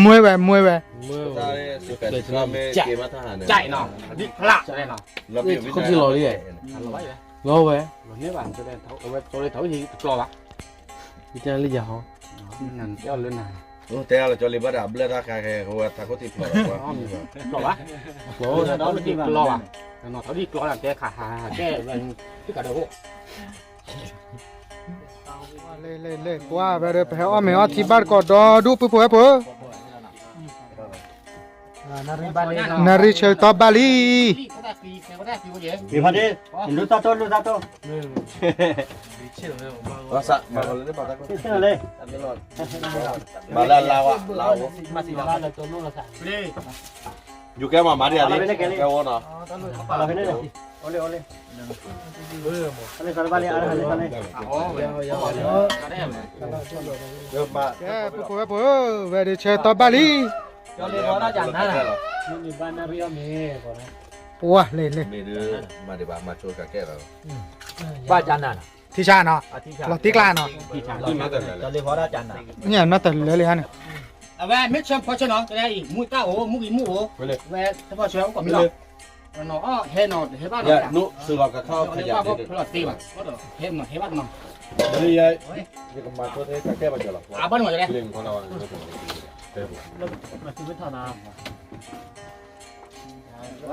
မွဲဝဲ မွဲဝဲ, ကဲနီၤ, လီၤဝဲ, လီၤဝဲ, တဲလီၤကၠီလ့ဘၣ်ဒီး ဘျၢၣ်တၢ်ခါခဲ ဝဲထးခိၣ်တံၢ်ဖျိးလီၤ, ဖျိးဘၣ်, ဖျိးဘၣ်, နီၤထီၣ်ဒံၣ်ကျီလီၤ တဲခါဟး ကဲဝဲ, တကးဒၢးအိၣ် လ့လ့လ့ ပှၤဝဲဒီး ပဟဲအီၣ်မ့ၤအီထံဘၣ်တကိးဒီဒူၣ်ပုၢ်ဖိဝဲၢ်ဖိ, နရံၣ်ဆၢကတီၢ်ဘၣ်လံ, ဖါတံၢ်, လူသၣ်တိၢ် လူသၣ်တိၢ်, မၤလၢလါဝါ, လါဝါ, ယူၤကဲမၤမၤဒံးဧါလံ, ကဲဝဲနီၤ, ကဲ ပုၢ်ဖိဝဲၢ်ဖိ, ဝဲဒၣ်ဆၢကတီၢ်ဘၣ်လံ, ပှၤလ့လ့, ထံဆါနီၤ, လီၤတံၢ်ကျါနီၤ, နီၢ်တၢ်လၢလံဧါန့ၣ်, အဝဲမ့ၢ်ဆၢဖီဆၢနီၤ တနံၤအံၤ မူတၢ်အိၣ် မူဂံၢ်မူအိၣ်, ဝဲတဖီဆၢအိၣ်ကိးမံၤလီၤ, နီၤအီၣ်ဟဲနီၤ တဟဲဘၣ်နီၤ, ဟဲဘၣ်ဖီဖီလီၤသ့ဘၣ်, ဟဲနီၤ ဟဲဘၣ်နီၤ, ယကမၤဆိတကဲဘၣ်ကလီၤ, အဘၣ်နီၤ,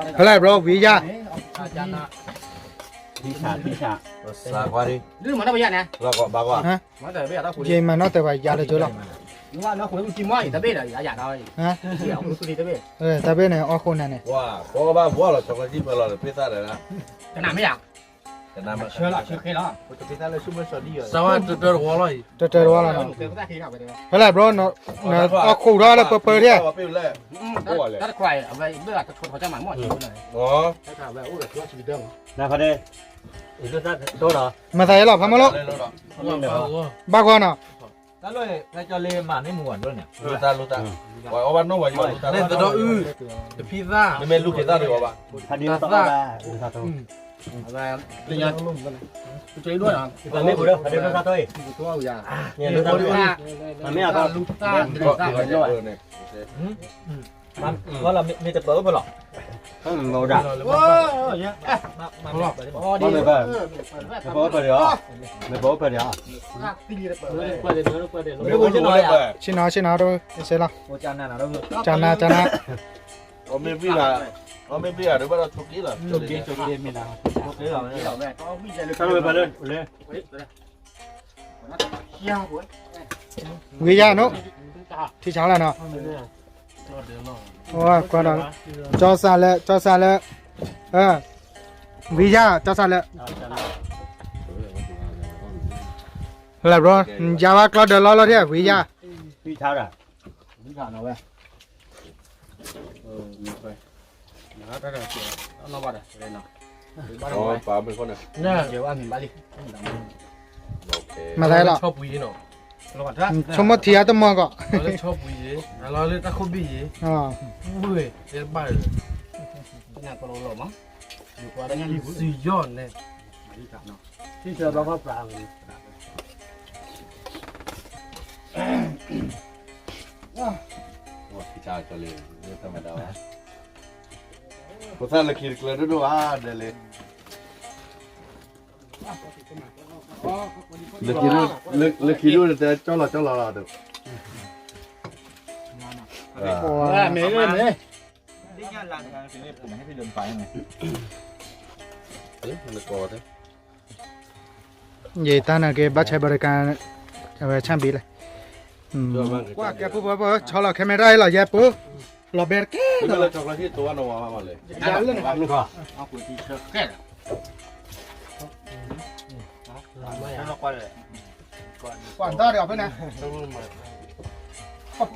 ဖဲလဲၣ် bro ဝံၤယါ, ဒ်မၤနီၢ်တၢ်ဘၣ်ယါန့ၣ်, ယမၤနီၢ်တၢ်ဘၣ်ယါလၢကၠိလီၤ, တၢ်ဘ့ၣ်န့ၣ် အီၣ်ဃိနၤန့ၣ်, ကနၣ်မ့ၢ်ယါ, ဆၢလီၤဆၢဃဲလီၤ, တတၢၢ်တဝီလီၤ, ဖဲလဲၣ် bro အီၣ်ဃိထီၣ်လၢပၢပၢထဲ, မၤသးယဲလီၤ ဖးမီၢ်လီၤ, ဘၣ်ကွၢ်နီၤ, တၢ်လီၢ်ဖးမီၢ်လီၤ, ဘၣ်ကွၢ်နီၤ, တဖံသၣ်, မ့မ့ၢ်လူၤက့ၤသၣ်ဒံးအီၤဘၣ်, တၢ်သၣ်, မ့ၢ်ပူၤဒီး ဖးဒိၣ်သၣ်ထိၣ်အံၤ, မ့ၢ်အဘၣ်, မ့ၢ်တပၢၢ်အိၣ်ဖဲလီၤ, မ့ၢ်ပၢၢ်အိၣ်ဖဲလီၤ, မ့ၢ်ပၢၢ်အိၣ်ဖဲလီၤ, ဆ့ၣ်နီၤ ဆ့ၣ်နီၤ တစဲးလီၤ, ကနၤ ကနၤ, အီၣ်မ့ၢ်ဘံၣ်ဂၤ, အီၣ်မ့ၢ်ဘံၣ်ဂၤဒီးဘၣ်ဒီးဆိးက့လီၤ, ဝံၤယါနီၤ, ထံဆါလၢနီၤ, ကွၢ်ဒီး, ကၠီစၢ်လၢ, ကၠီစၢ်လၢ, ဝံၤယါ ကၠီစၢ်လၢ, လၢ bro ယါဝဲကျီဒီးလီလီၤထဲ ဝံၤယါ, ဝံၤ ပာ်မ့ၢ်ခိၣ်န့ၣ်, မၤသးလီၤ, ဆိကမိၣ်ထံအတမီၢ်ကီး, လီၤလၢဆီပှံၤယ့ၤ, လီၤလၢတၢ်ခိၣ်ဘံၣ်ယ့ၤ, ဘုၣ်, တဲတဘၣ်, စံယီၣ်န့ၣ်, ဖိသၣ်လၢခံတကျၢၤဒိၣ်ဒိၣ်ဧါ, ဒ်လဲၣ်, လၢခံဒိၣ်န့ၣ် တဲကၠီလီၤကၠီလီၤလီၤဒီး, မ့ၢ်မ့ၢ်မ့ၢ်, ယတၢ်နာ်က့ၤဘၣ်ဆဲးဘၣ်တကါ, အဝဲဆၣ်ဘံလၢ, ကွၢ်ကဲပူၤပူၤပူၤ ဆီလီၤ camera လီၤ ယဲပူၤ, လီၤဘဲတကဲလီၤ, ကွၢ်တၢ်ဒီးဖဲန့ၣ်, ပှၤ,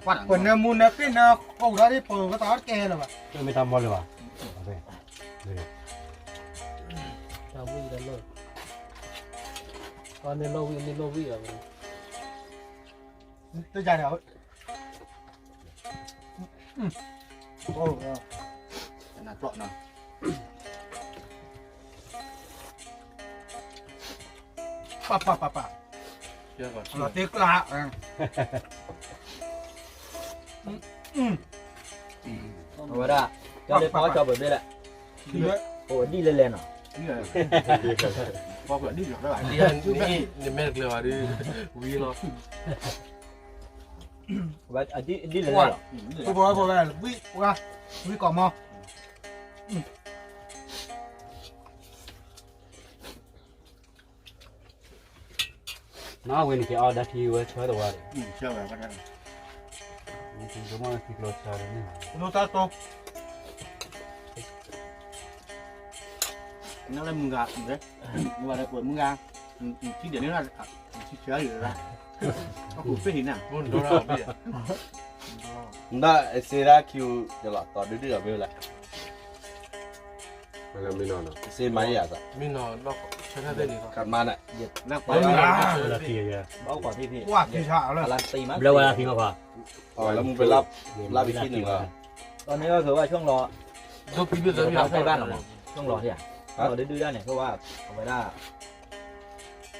ပှၤနၢမူနၢသ့ၣ်နၢကိးဒီးဒ်ပှၤကသးတကဲလၢၤဘၣ်, မ့ၢ်တၢ်မီလၢၤဘၣ်, တၢ်ဝံၣ်လၢလၢ, န့ၣ်လီၢ်ဝံၣ်န့ၣ်လီၢ်ဝံၣ်အီၤ, တၢ်ယၤန့ၣ်, နးကျီၣ်နၤ, ပၢ်ပၢ်ပၢ်ပၢ်, လီၤတ့ကျါ, အဝဲဒၣ်, ကၠီလၢပှၤကၠီပှၤဘ့ၣ်လဲၣ်, အိၣ်ဒ်လဲၣ်လဲၣ်နီၤ, နမ့ၢ်တကျၢၤဘၣ်ဒီး, ဝံၤလီၤ, ဒ်လဲၣ်လဲၣ်လီၤ, ဝံၤကိးမီၤ, နီၢ်ဝဲန့ၣ်က့ၤအီၣ်ဒၣ်ထံဝဲဆၢတဝါဒီး, ထံကျိဆၢန့ၣ်, နလၢမုၢ်ဂၤ, မုၢ်ဂၤ, ထံဒဲးန့ၣ်, ထံဆၢယၤ, အကူၣ်ပ့ၢ်ဟံးန့ၣ်, နဒၣ်စ့ဒၣ်ခံ, ယလီၤတီဒုဒုအီၤမ့ၢ်ဝဲလဲၣ် မ့ၢ်နီၤ, စ့မၤယၤသး, မ့ၢ်နီၤ, မၤန့ၣ်, ဘၣ်အိၣ်ခိးထံဖံး, ဘျၢဝဲဒၣ်ဖံးမးခွါ, လၢမူပလၢ်, လၢပခံန့ၣ်လီၤ, တၢ်န့ၣ်ကဂဲၤဝဲဆိၣ်လီၤ, ဆိၣ်လီၤ, ဆိၣ်လီၤဒုဒုဒၣ်န့ၣ် ဆိၣ်ဝဲ, အဝဲဒၣ်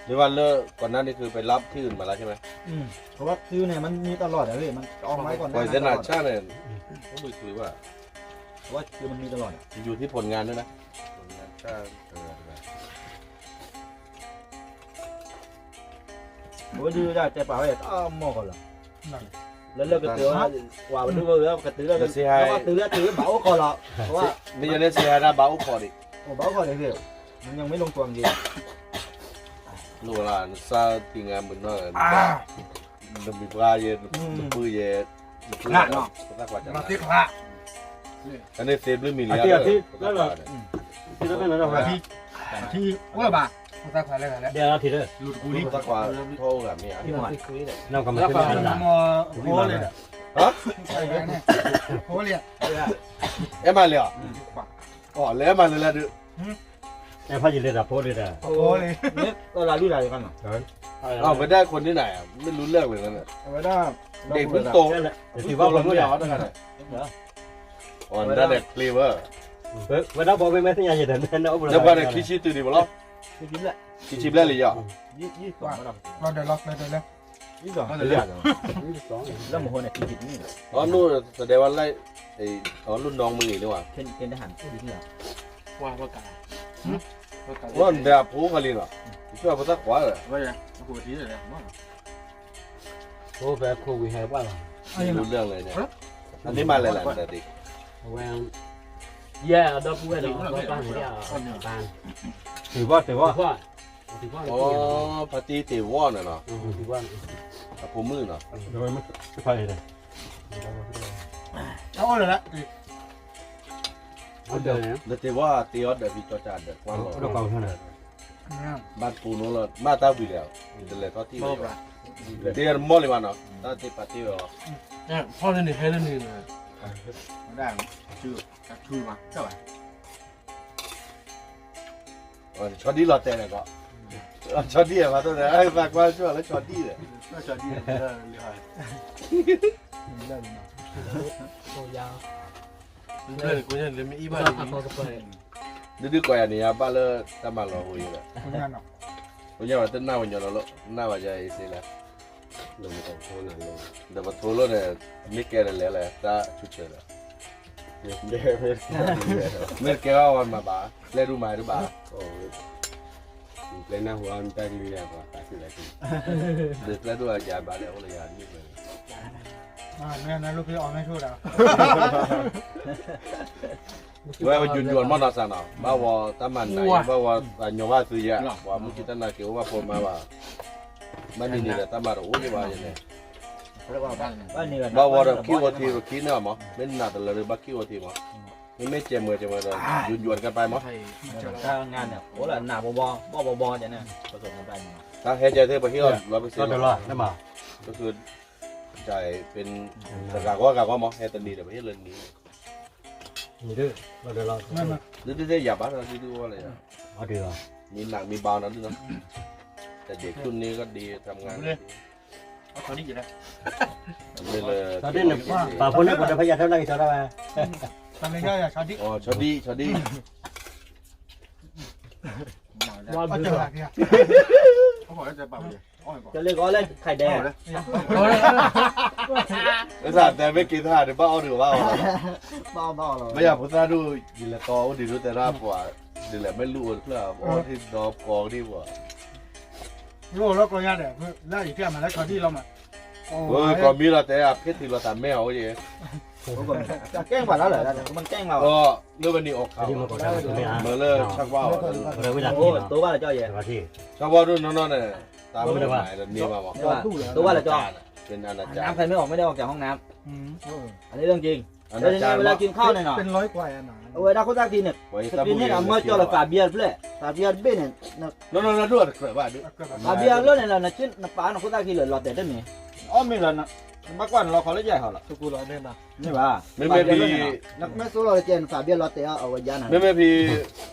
မ့ၢ်ဘၣ်လၢ ก่อนหน้านี้คือไปรับที่อื่นมาแล้วใช่ไหม อืม เพราะว่าซื้อเนี่ยมันมีตลอดอะพี่ มันจะออกไม้ก่อนหน้านั้นตลอด ก่อนจะหนาชาเนี่ย ก็ไม่ถือว่า เพราะว่าซื้อมันมีตลอดอะ อยู่ที่ผลงานด้วยนะ ผลงานชาติ เออ โอ้ย ดื้อได้ แต่เปล่า เอ้ย อ้าว หม้อก่อนเหรอ แล้วเลิกกระตือ ว่า ว่ามันดื้อ เออ กระตือ แล้ว เดี๋ยวสิให้ แล้วว่าตื้อ ตื้อ เบาก่อนเหรอ เพราะว่า นี่จะได้สิให้นะ เบาก่อนดิ โอ้ เบาก่อนเลยพี่ มันยังไม่ลงตัวจริง လူဝဲလၢ နစၢ်သံငါမုၢ်နီၢ် နမံၤပှၢ်ယဲ နပုၢ်ယဲ နပုၢ်ယဲ နသးကွၢ်ကၢ် မၤသ့ခါ အန့ၣ်သ့ဘျုးမံၤလံ အသ့ အသ့ လၢလီၤ သ့လၢလီၤ ထံ အိၣ်လၢၤဘၣ် သးကွၢ်လၢဂၤလဲၣ် ဒဲလီၤထံလၢ လူတကူလံ သးကွၢ်ထီၣ်အိၣ်ဂၤမ့ၢ်ဧါ နီၢ်ကမၤသ့လၢဂၤလဲၣ် ဟၢ ဖိလံ အဲၣ်မၤလံဧါ အီၤ လဲၤမၤလံလၢဒုး အဲၣ်ဖးယံာ်လၢတၢ်ဖိလံတၢ် ဖိလံ အဝဲဒၣ်ခိၣ်န့ၣ်နၤ မ့ၢ်လူလၢာ်ဝဲန့ၣ် အဝဲဒၣ် ဒ်ဖုတိၤ ဖုတိၤလီၤမ့ၢ်အီၤတဂၤန့ၣ် အီၤဒၣ်လဲာ်ချ့ဝဲ ဝဲဒၣ်ဘီမ့ၢ်မဲာ်သ့ၣ်ညါယဲၢ်တၢ် နအိၣ်ဘၣ်လၢခံဆံတုၤဒံးဘၣ်လီၤ ခံဆံဘျဲၣ်လံယီၤ လီၤဒၢးလီၤကျဲဒၢးလၢ လၢမဟိန့ၣ် အီၤနိၣ်သဒဲးဝဲလၢ အီၤလုၢ်နီၢ်မုၢ်ဂ့ၤန့ၣ်ဝဲ ဝဲနဒဲးအဖိခီလံလီၤ ယဆိကမိၣ်ပသးကွၢ်လီၤ ဖိဖဲခိၣ်ဝံၤဟဲပှၢ်လီၤ လူလၢာ်လဲၣ်န့ၣ် အန့ၣ်မၤလဲၣ်လဲၣ်န့ၣ် အဝဲ ယဲၢ်အဒီပုၢ်ဝဲၢ်ဒီး အပၢ်န့ၣ် တ့ၢ်ဘီၣ်တ့ၢ်ဘီၣ် တ့ၢ်ဘီၣ် အိ ဖါတံၢ်တ့ၢ်ဝီၢ်န့ၣ်နီၤ တ့ၢ်ဘီၣ်န့ၣ် အဖိမုၣ်နီၤ အအိၣ်လၢၤလၢ နတ့ၢ်ဝီၢ်တ့ၢ်အီၤဒီးဖံကၠီကၢ်ဒီးကွၢ်လီၤ ဘၣ်ပူၤနိလီၤ မ့ၢ်တၢ်ဝံၤလဲၣ် တလဲၤထီၣ်ထံၣ်ဝဲ တ့ၢ်မီၢ်လံဘၣ်နီၤ တၢ်တ့ၢ်ပာ်တ့ၢ်ဝဲလီၤ ဖီၣ်လၢန့ၣ်ဟဲလၢန့ၣ် ဒၣ် ကၠူမး ကၠီဘၣ် ဆီဒံၣ်လီၤတဲာ်န့ၣ်ကီး, ဆီဒံၣ်အဘၣ်သိၣ်န့ၣ် ဘၣ်ကွၢ်ဆိၣ်လၢဆီဒံၣ်န့ၣ်, ဒုးဒုးကိးယၤန့ၣ် ယဘၣ်လၢတၢ်မၤလီၤဟိယဲလီၤ, ညါဝဲတနၢ်ဝဲညီလီၤလီၤ နၢ်ဘၣ်ယၤအံၤစ့လၢ ဒီးပထိလိၣ်န့ၣ် မ့ၢ်ကဲဒီးလဲၤလဲၣ် တၢ်ဆူၣ်ဆၢဒီး, မ့ၢ်တကဲဘၣ်ဝဲမၤဘၣ် ပျဲဒူၣ်မၤဒူၣ်ဘၣ်, ပျဲနၢ်ဟူအတၢ်ကလံၤလၢပှၤသးခုလၢ်ခု, ဒီးပျဲဒူၣ်အယၤဘၣ်လဲၣ်အိၣ်လၢယၤမ့ၢ်ဝဲ, မ့ၢ်နၢ်လိၣ်ဖဲအီၤမ့ၢ်ဆိၣ်ဒၣ် ဝဲယိၤယိၤမီၢ်နီၤစၢ်နီၤ ဘၣ်ဝဲတၢ်မၤနးအံၤ ဘၣ်ဝဲသးညီဘၣ်သုယဲ ပှၤမုၢ်ကံတၢ်နာ်က့ၤအိၣ်ဘၣ်ဖိမါဘၣ်, ဘၣ်နံၤနံၤဒီးတၢ်မၤတအိၣ်ယဲဘၣ်ယဲန့ၣ်, ဘၣ်ဝဲဒီးခံအိၣ်ထံ ပခံန့ၢ်အီၤမး မ့ၢ်နးတလၢဒီးဘၣ်ခံအိၣ်ထံမး, မ့မ့ၢ်ကဲမွဲကဲမွဲဒီး ယိၤယိၤတကပၤမး, တၢ်နးန့ၣ် အိၣ်လၢနးဘီဘီ ဘီၣ်ဘီဘီန့ၣ်, တၢ်ဟဲကဲသ့ၣ်ပဟ့ၣ်အီၤလီၤပစ့လီၤ, ပက တဂၤဂီၢ်ဂၤဂီၢ်မး ဟဲတနံၤဒီးပဟ့ၣ်လၢနံၤ, ဒ်ဒ်ယၤဘၣ်ဒီးဒ်ဒ်ဝဲလၢ, မ့ၢ်နးမ့ၢ်ဘၣ်နီၤဒ်နီၤ, တဒ့းခုန့ၣ်ကဒ့း ทำงาน မ့ၢ်လၢ ပာ်ဖိန့ၣ် ပှၤတဖၣ်ယၤထီၣ်နာ်က့ၤဆီဒၣ်ဝဲ, ဆီဒံၣ် ဆီဒံၣ် ကလ့ကီးလၢခၢၣ်ဒဲး, အသးတဲမ့ၢ်က့ၤသးဒီးဘၣ်အီၣ်ဒုးဘၣ်အီၣ်လီၤ, မ့ၢ်ယၤဖိသၣ်ဒိၣ် ယလဲၤကီးအိၣ်ဒံးဒိၣ်တဲဒၣ်ပှၤ, ဒ်လဲၣ်မ့ၢ်လူၢ်အိၣ်တဖျၢၣ် အီၣ်ထံၣ်ဒီးကီးကဒံပှၤ, လၢအိၣ်လၢကီးညါဒီး လၢအံၤထံၣ်အမၤလၢခီဒံလီၤမး, ကီးမံလီၤတဲအဖ့ၣ်ထံးလီၤသးမဲအီၤအိၣ်ယဲ, ကဲပှၤလၢလၢ လၢပနံၤအီၣ်ခး, မ့ၢ်လၢဆၣ်ကွၢ်အီၤ, ဆၣ်ကွၢ်ဒိၣ်နီၢ်နီၢ်န့ၣ်, တၢ်မ့ၢ်မၤဒီးန့ၢ်ဘၣ်မး, အနဖဲမ့ၢ်အီၣ်မ့ၢ်ဒဲအီၣ်ကဲ ห้องน้ำ, อันนี้เรื่องจริง, အဝဲဒၣ်ခိၣ်သၣ်ခံန့ၣ်, စက့န့ၣ် အမၢကၠီလီၤသးဘံယၤတဖျၢၣ်, သးဘံယၤတဘ့ၣ်န့ၣ်, သးဘံယၤတဖျၢၣ်န့ၣ်လီၤ နပာ်နခိၣ်သၣ်ခံလၢလီၤတဲာ်တမ့ၢ်, အီၣ်မ့ၢ်လီၤ, ဘၣ်ကွၢ်နလီၤခီလၢယဲၢ်ဟီလီၤ, မ့ၢ်ဘၣ်, မ့မ့ၢ်ဖံ, နမ့ၢ်စိလီၤကဲနသးဘံယၤလီၤတဲာ်အီၤ အဝဲယါနၤ, မ့မ့ၢ်ဖံ,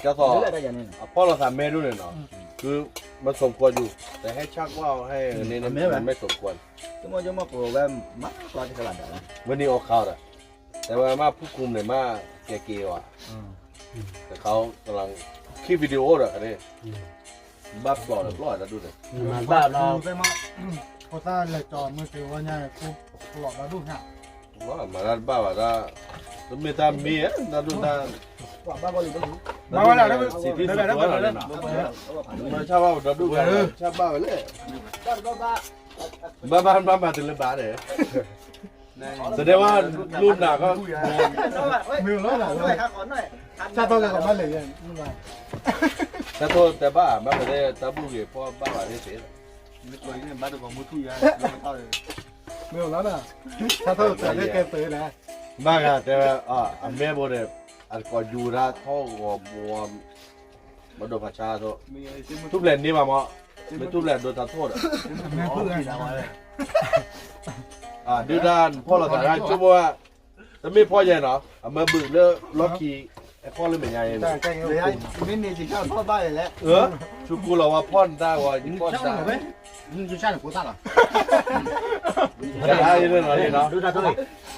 ကသီၣ်, အဖီၣ်လီၤသးမဲဒိၣ်န့ၣ်နီၤ, คือไม่สมควรอยู่, แต่ให้ช่างว่าให้นี่ไม่สมควร, ကမီကမီပဝဲမၤကျီတကလးဒၣ်, ဝဲန့ၣ်အီၣ်ခးဒီး แต่ว่ามาผู้คุมเนี่ยมาแกเกว่ะ แต่เขากำลังคลิปวิดีโอเหรออันนี้ บ้าปลอดปลอดแล้วดูเลย ဘၣ်ဒီး ဖိသၣ်လဲၤကၠီမုၢ်က့ၤဝဲညါ ပလီၤဘၣ်ဒိၣ်ညါ မၤတၢ်တဘၣ်ဘၣ်တၢ်, တမ့ၢ်တၢ်မ့ၢ်တၢ်ဒိၣ်တၢ်, ဘၣ်ဝဲလၢ စံးတံၢ်စံးတၢ်န့ၣ်နီၤ, မၤဆၣ်ဘၣ်ဝဲဒီးဒိၣ်တၢ် ဆၣ်ဘၣ်ဝဲလဲၣ်, ဘၣ်ဘၣ်ဘၣ်မၤတလၢဘၣ်ဒီး แสดงว่า လူနာ်ကီး မ့ၢ်လီၤ, ဆၣ်ထီၣ်ကမၣ်လဲၣ်, ဆၣ်ထီၣ်တဲဘၣ် မ့ၢ်ကလဲၣ် တၢ်ဘူၣ်ဂ့ၤဖီၣ်ဘၣ်ဘၣ်သ့ၣ်သ့ၣ်, မ့ၢ်လီၤ, ဆၣ်ထီၣ်တဲလၢကဲပှဲၤလဲၣ်, ဘၣ်ဂၤတဲဝဲ အမဲဘိဒီး အတကိးယူၤတၢ်ထီၣ်ဂီၤဘိ မဒိဖးဆါသိး, ထူၣ်ဖျဲးန့ၢ်ဘၣ်မး, မ့ၢ်ထူၣ်ဖျဲးဒိတၢ်ထီၣ်ဒီး, ဒုၣ်ဒါဖီၣ်လိာ်သးဒၣ်ဆိကမိၣ်, တမ့ၢ်ဖီၣ်ယဲနီၤ, အမၢဘုးလၢလီၢ်ခံ, အဖီၣ်လၢမဲာ်ညါယဲန့ၣ်, မ့မ့ၢ်ယဆၣ်ဖီၣ်ဘၣ်လဲၣ်, ဆိကိၢ်လီၤဝဲဖီၣ်နတၢ်ဝဲ ယဖီၣ်နတၢ်, ယၤဒၣ်ယဲန့ၣ်နီၤ,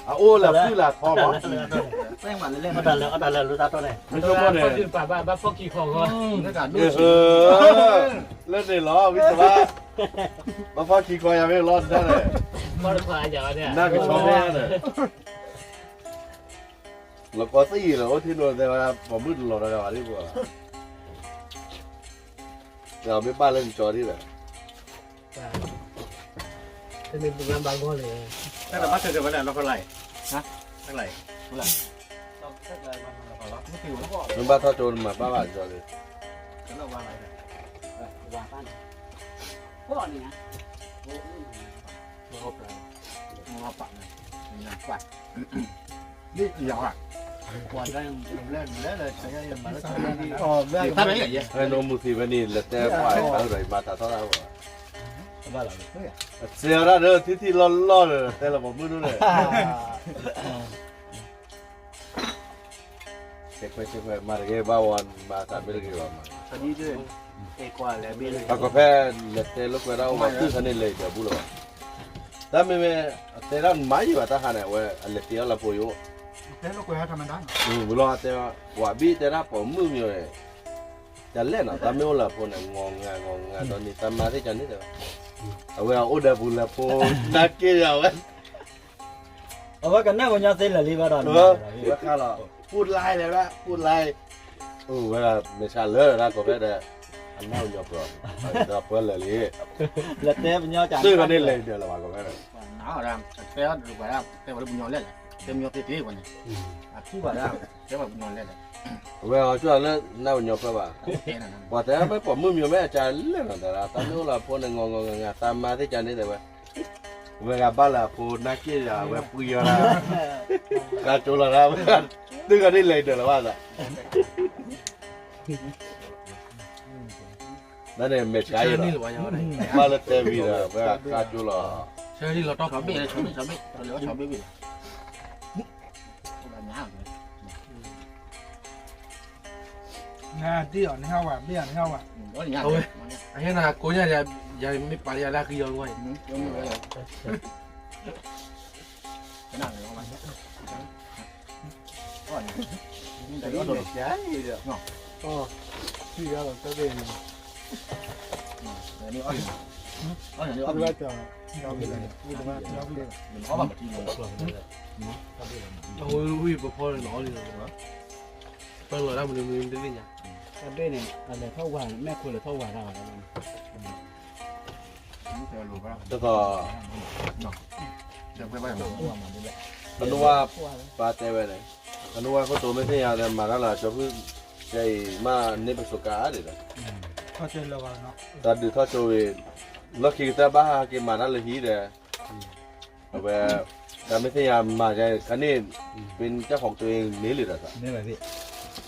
အအိၣ်လၢဖုၣ်လၢထီမး, တၢ်လၢအတၢ်လၢအတၢ်လၢလိတၢ်ထီၣ်န့ၣ်, မ့ၢ်ဆိကမိၣ်န့ၣ်, လၢန့ၣ်လီၤ ဝံသးဘၣ်, ဘၣ်ဖီၣ်ခံခီယၤမ့ၢ်လီၤတၢ်န့ၣ်, နၢ်ကဆီမ့ၢ်န့ၣ်, လီၤကီသံၣ်လီၤ အိၣ်ထံနိတဲဝဲ ပိာ်မုၣ်တလီၤတဂၤဘၣ်ဒ်ပှၤ, မ့ၢ်ဘၣ်လၢနကၠီဒ်လဲၣ်, တမ့ၢ်ပှၤဘၣ်ဂီၢ်န့ၣ်, တၢ်တဘၣ်ခဲကဲဝဲဒၣ်လီၤကလါအံၤ, တၢ်ကလါအံၤ, မ့ၢ်ဘၣ်ထီၣ်ကၠိမၤဘၣ်ဘၣ်ကၠီဒ်, နအိၣ်မူသံဝဲန့ၣ် လဲၤတဲပှၤအံၤဒီး ယမၤတၢ်ထီၣ်တၢ်အိၣ်, စဲးဝဲဒၣ်ဒီး ထံထံလီၢ်လီၢ်ဒီး တဲလီၤပိာ်မုၣ်ဒိၣ်န့ၣ်, ဆဲးခွဲးဆဲးခွဲး မၤတဂ့ၤဘၣ်ဝဲ မၤသးမ့ၢ်တဂ့ၤဘၣ်မး အကီၢ်ဖဲ လဲၤတဲလိာ်ကွဲတၢ်အိၣ်မး တုၤခါန့ၣ်လဲၤဒီးဘူလီၤဘၣ်. တၢ်မ့မ့ၢ် အတဲဒၣ်မၤယံၤဘၣ်တၢ်ဟါန့ၣ် အဝဲအလဲၤတ့အီၣ်လၢဖိယိၣ် ဝံၤလီၤတဲ ဝၤဘံၣ်တဲဒၣ်ပိာ်မုၣ်မ့ၢ်ဝဲ တၢ်လဲၣ်နီၤ တၢ်မ့ၢ်အိၣ်လၢအဖိန့ၣ် ငီၤငါ ငီၤငါဒီးန့ၣ် တၢ်မၤသ့ၣ်ကန့ၣ်တဲဝဲ အဝဲအိၣ်ဒီးပူၤလၢဖိ နၢ်က့ယၤဝဲ အဝဲကနၣ်ပညီသ့လၢာ်လံဘၣ်ဒီး ဝဲခါလီၤ ပူၤလဲလဲၣ်ဝဲ ပူၤလဲ အိၣ်ဝဲဒၣ် မ့ၢ်ဆါလၢဒၣ်ကီၢ်ဖဲဒီး အနၢ်ပညီပှၤ ဒီးပှၤလၢာ်လံ လၢတဲပညီက သုကန့ၣ်လဲၤဒၣ်လၢၤဘၣ်ကီၢ်ဖဲဒီး တဲဝဲလၢပညီလဲၣ် တဲပညီသ့ၣ်သ့ၣ် အထံၣ်ဘၣ်ဒၣ် တဲပညီလဲၣ် အဝဲအီၤကၠိလၢနၢ်ပညီပှၤဘၣ် ပှၤတဲမ့ၢ်ပိာ်မုၣ်မ့ၢ်မ့ၢ်အကလဲၣ်နီၤ တၢ်မ့ၢ်အိၣ်လၢဖိန့ၣ် ငီၤငီၤငါငါ တၢ်မၤသ့ၣ်ကန့ၣ်တဲဝဲ ဝဲဂၤဘၣ်လၢအဖိနၢ်က့ယၤ အဝဲပှံၤအီၤဒၣ် ကၢ်ကၠိလီၤဒၣ် သုကန့ၣ်လဲၤဒၣ်လၢၤဘၣ်သး နန့ၣ်မဲာ်ဆှးယံၤလီၤ ဘၣ်လၢတဲဝံၤဒီး ဝဲကၢ်ကၠိလီၤ ဆၢလံလီၤတီၢ်ဆီဘ့ၣ်လၢ ဆီဘ့ၣ် ဆီဘ့ၣ် နဒံၣ်အီၤ နဟဲဝဲ ဘ့ၣ်အီၤ နဟဲဝဲ အဟဲနၤကိးညါ ယမ့ၢ်ပာ်လၢယၤလၢအဃံအီၤဝဲ အဝဲဝံၢ်ပဖီန့ၣ်လီၤလံ ပလီၤဒၣ်မနုၤမနုၤတသ့ၣ်ညါ အဒ့ၣ်န့ၣ် အလဲၤထီၣ်ဝါ မဲာ်ခိၣ်လဲၤထီၣ်ဝါဒၣ်ဝဲ တခီ အနိဝါပၢ်တဲဝဲန့ၣ် အနိဝါခိၣ်တိၤမ့ၢ်သ့ၣ်ညါဒီး မၤတၢ်လၢကၠီဖုၣ် ကဲအံၤမ့ၢ်န့ၢ်ပစိာ်ကါအါဒံးဒီး တၢ်ဒုးထီၣ်ကၠိဝံၤ လီၢ်ခံကတၢၢ်ဘၣ်ဟးက့ၤမၤတၢ်လၢဟံၣ်ဒီး အဝဲ တၢ်မ့ၢ်သ့ၣ်ညါမၤကဲခါန့ၣ် ပ့ၤကၢ်ဖီကတိၤအ့န့ၢ်လံဒီးသး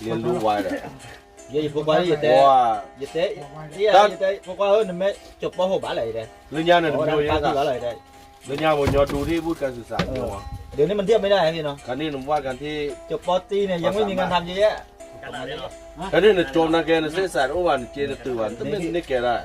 ယလူဝါဒီး ယဖိခွါ ယတဲ ယတဲ ယတဲ ဖိခွါဧၢ နမ့ၢ်ကၠိပီၢ်ဟိဘၣ်လဲၣ် ယတဲ လၢညါန့ၣ် တမံၤယဲသး လၢညါပှၤညီဒူထံၣ်ဘူၣ်ကါစုၤစးညီ ဒီးန့ၣ်မ့ၢ်ဒ်မ့ၢ်ဒၣ်န့ၣ်နီၤ ခါန့ၣ်နဝၣ်ကါထံၣ် ကၠိပီၢ်တံၢ်န့ၣ် ယမ့ၢ်မံၤကါထါယဲ ခါန့ၣ်နကၠိနာ်က့ နစ့စးတအိၣ်ဘၣ် နစ့နတုၤဘၣ် တမ့ၢ်န့ၢ်ကဲဒၣ်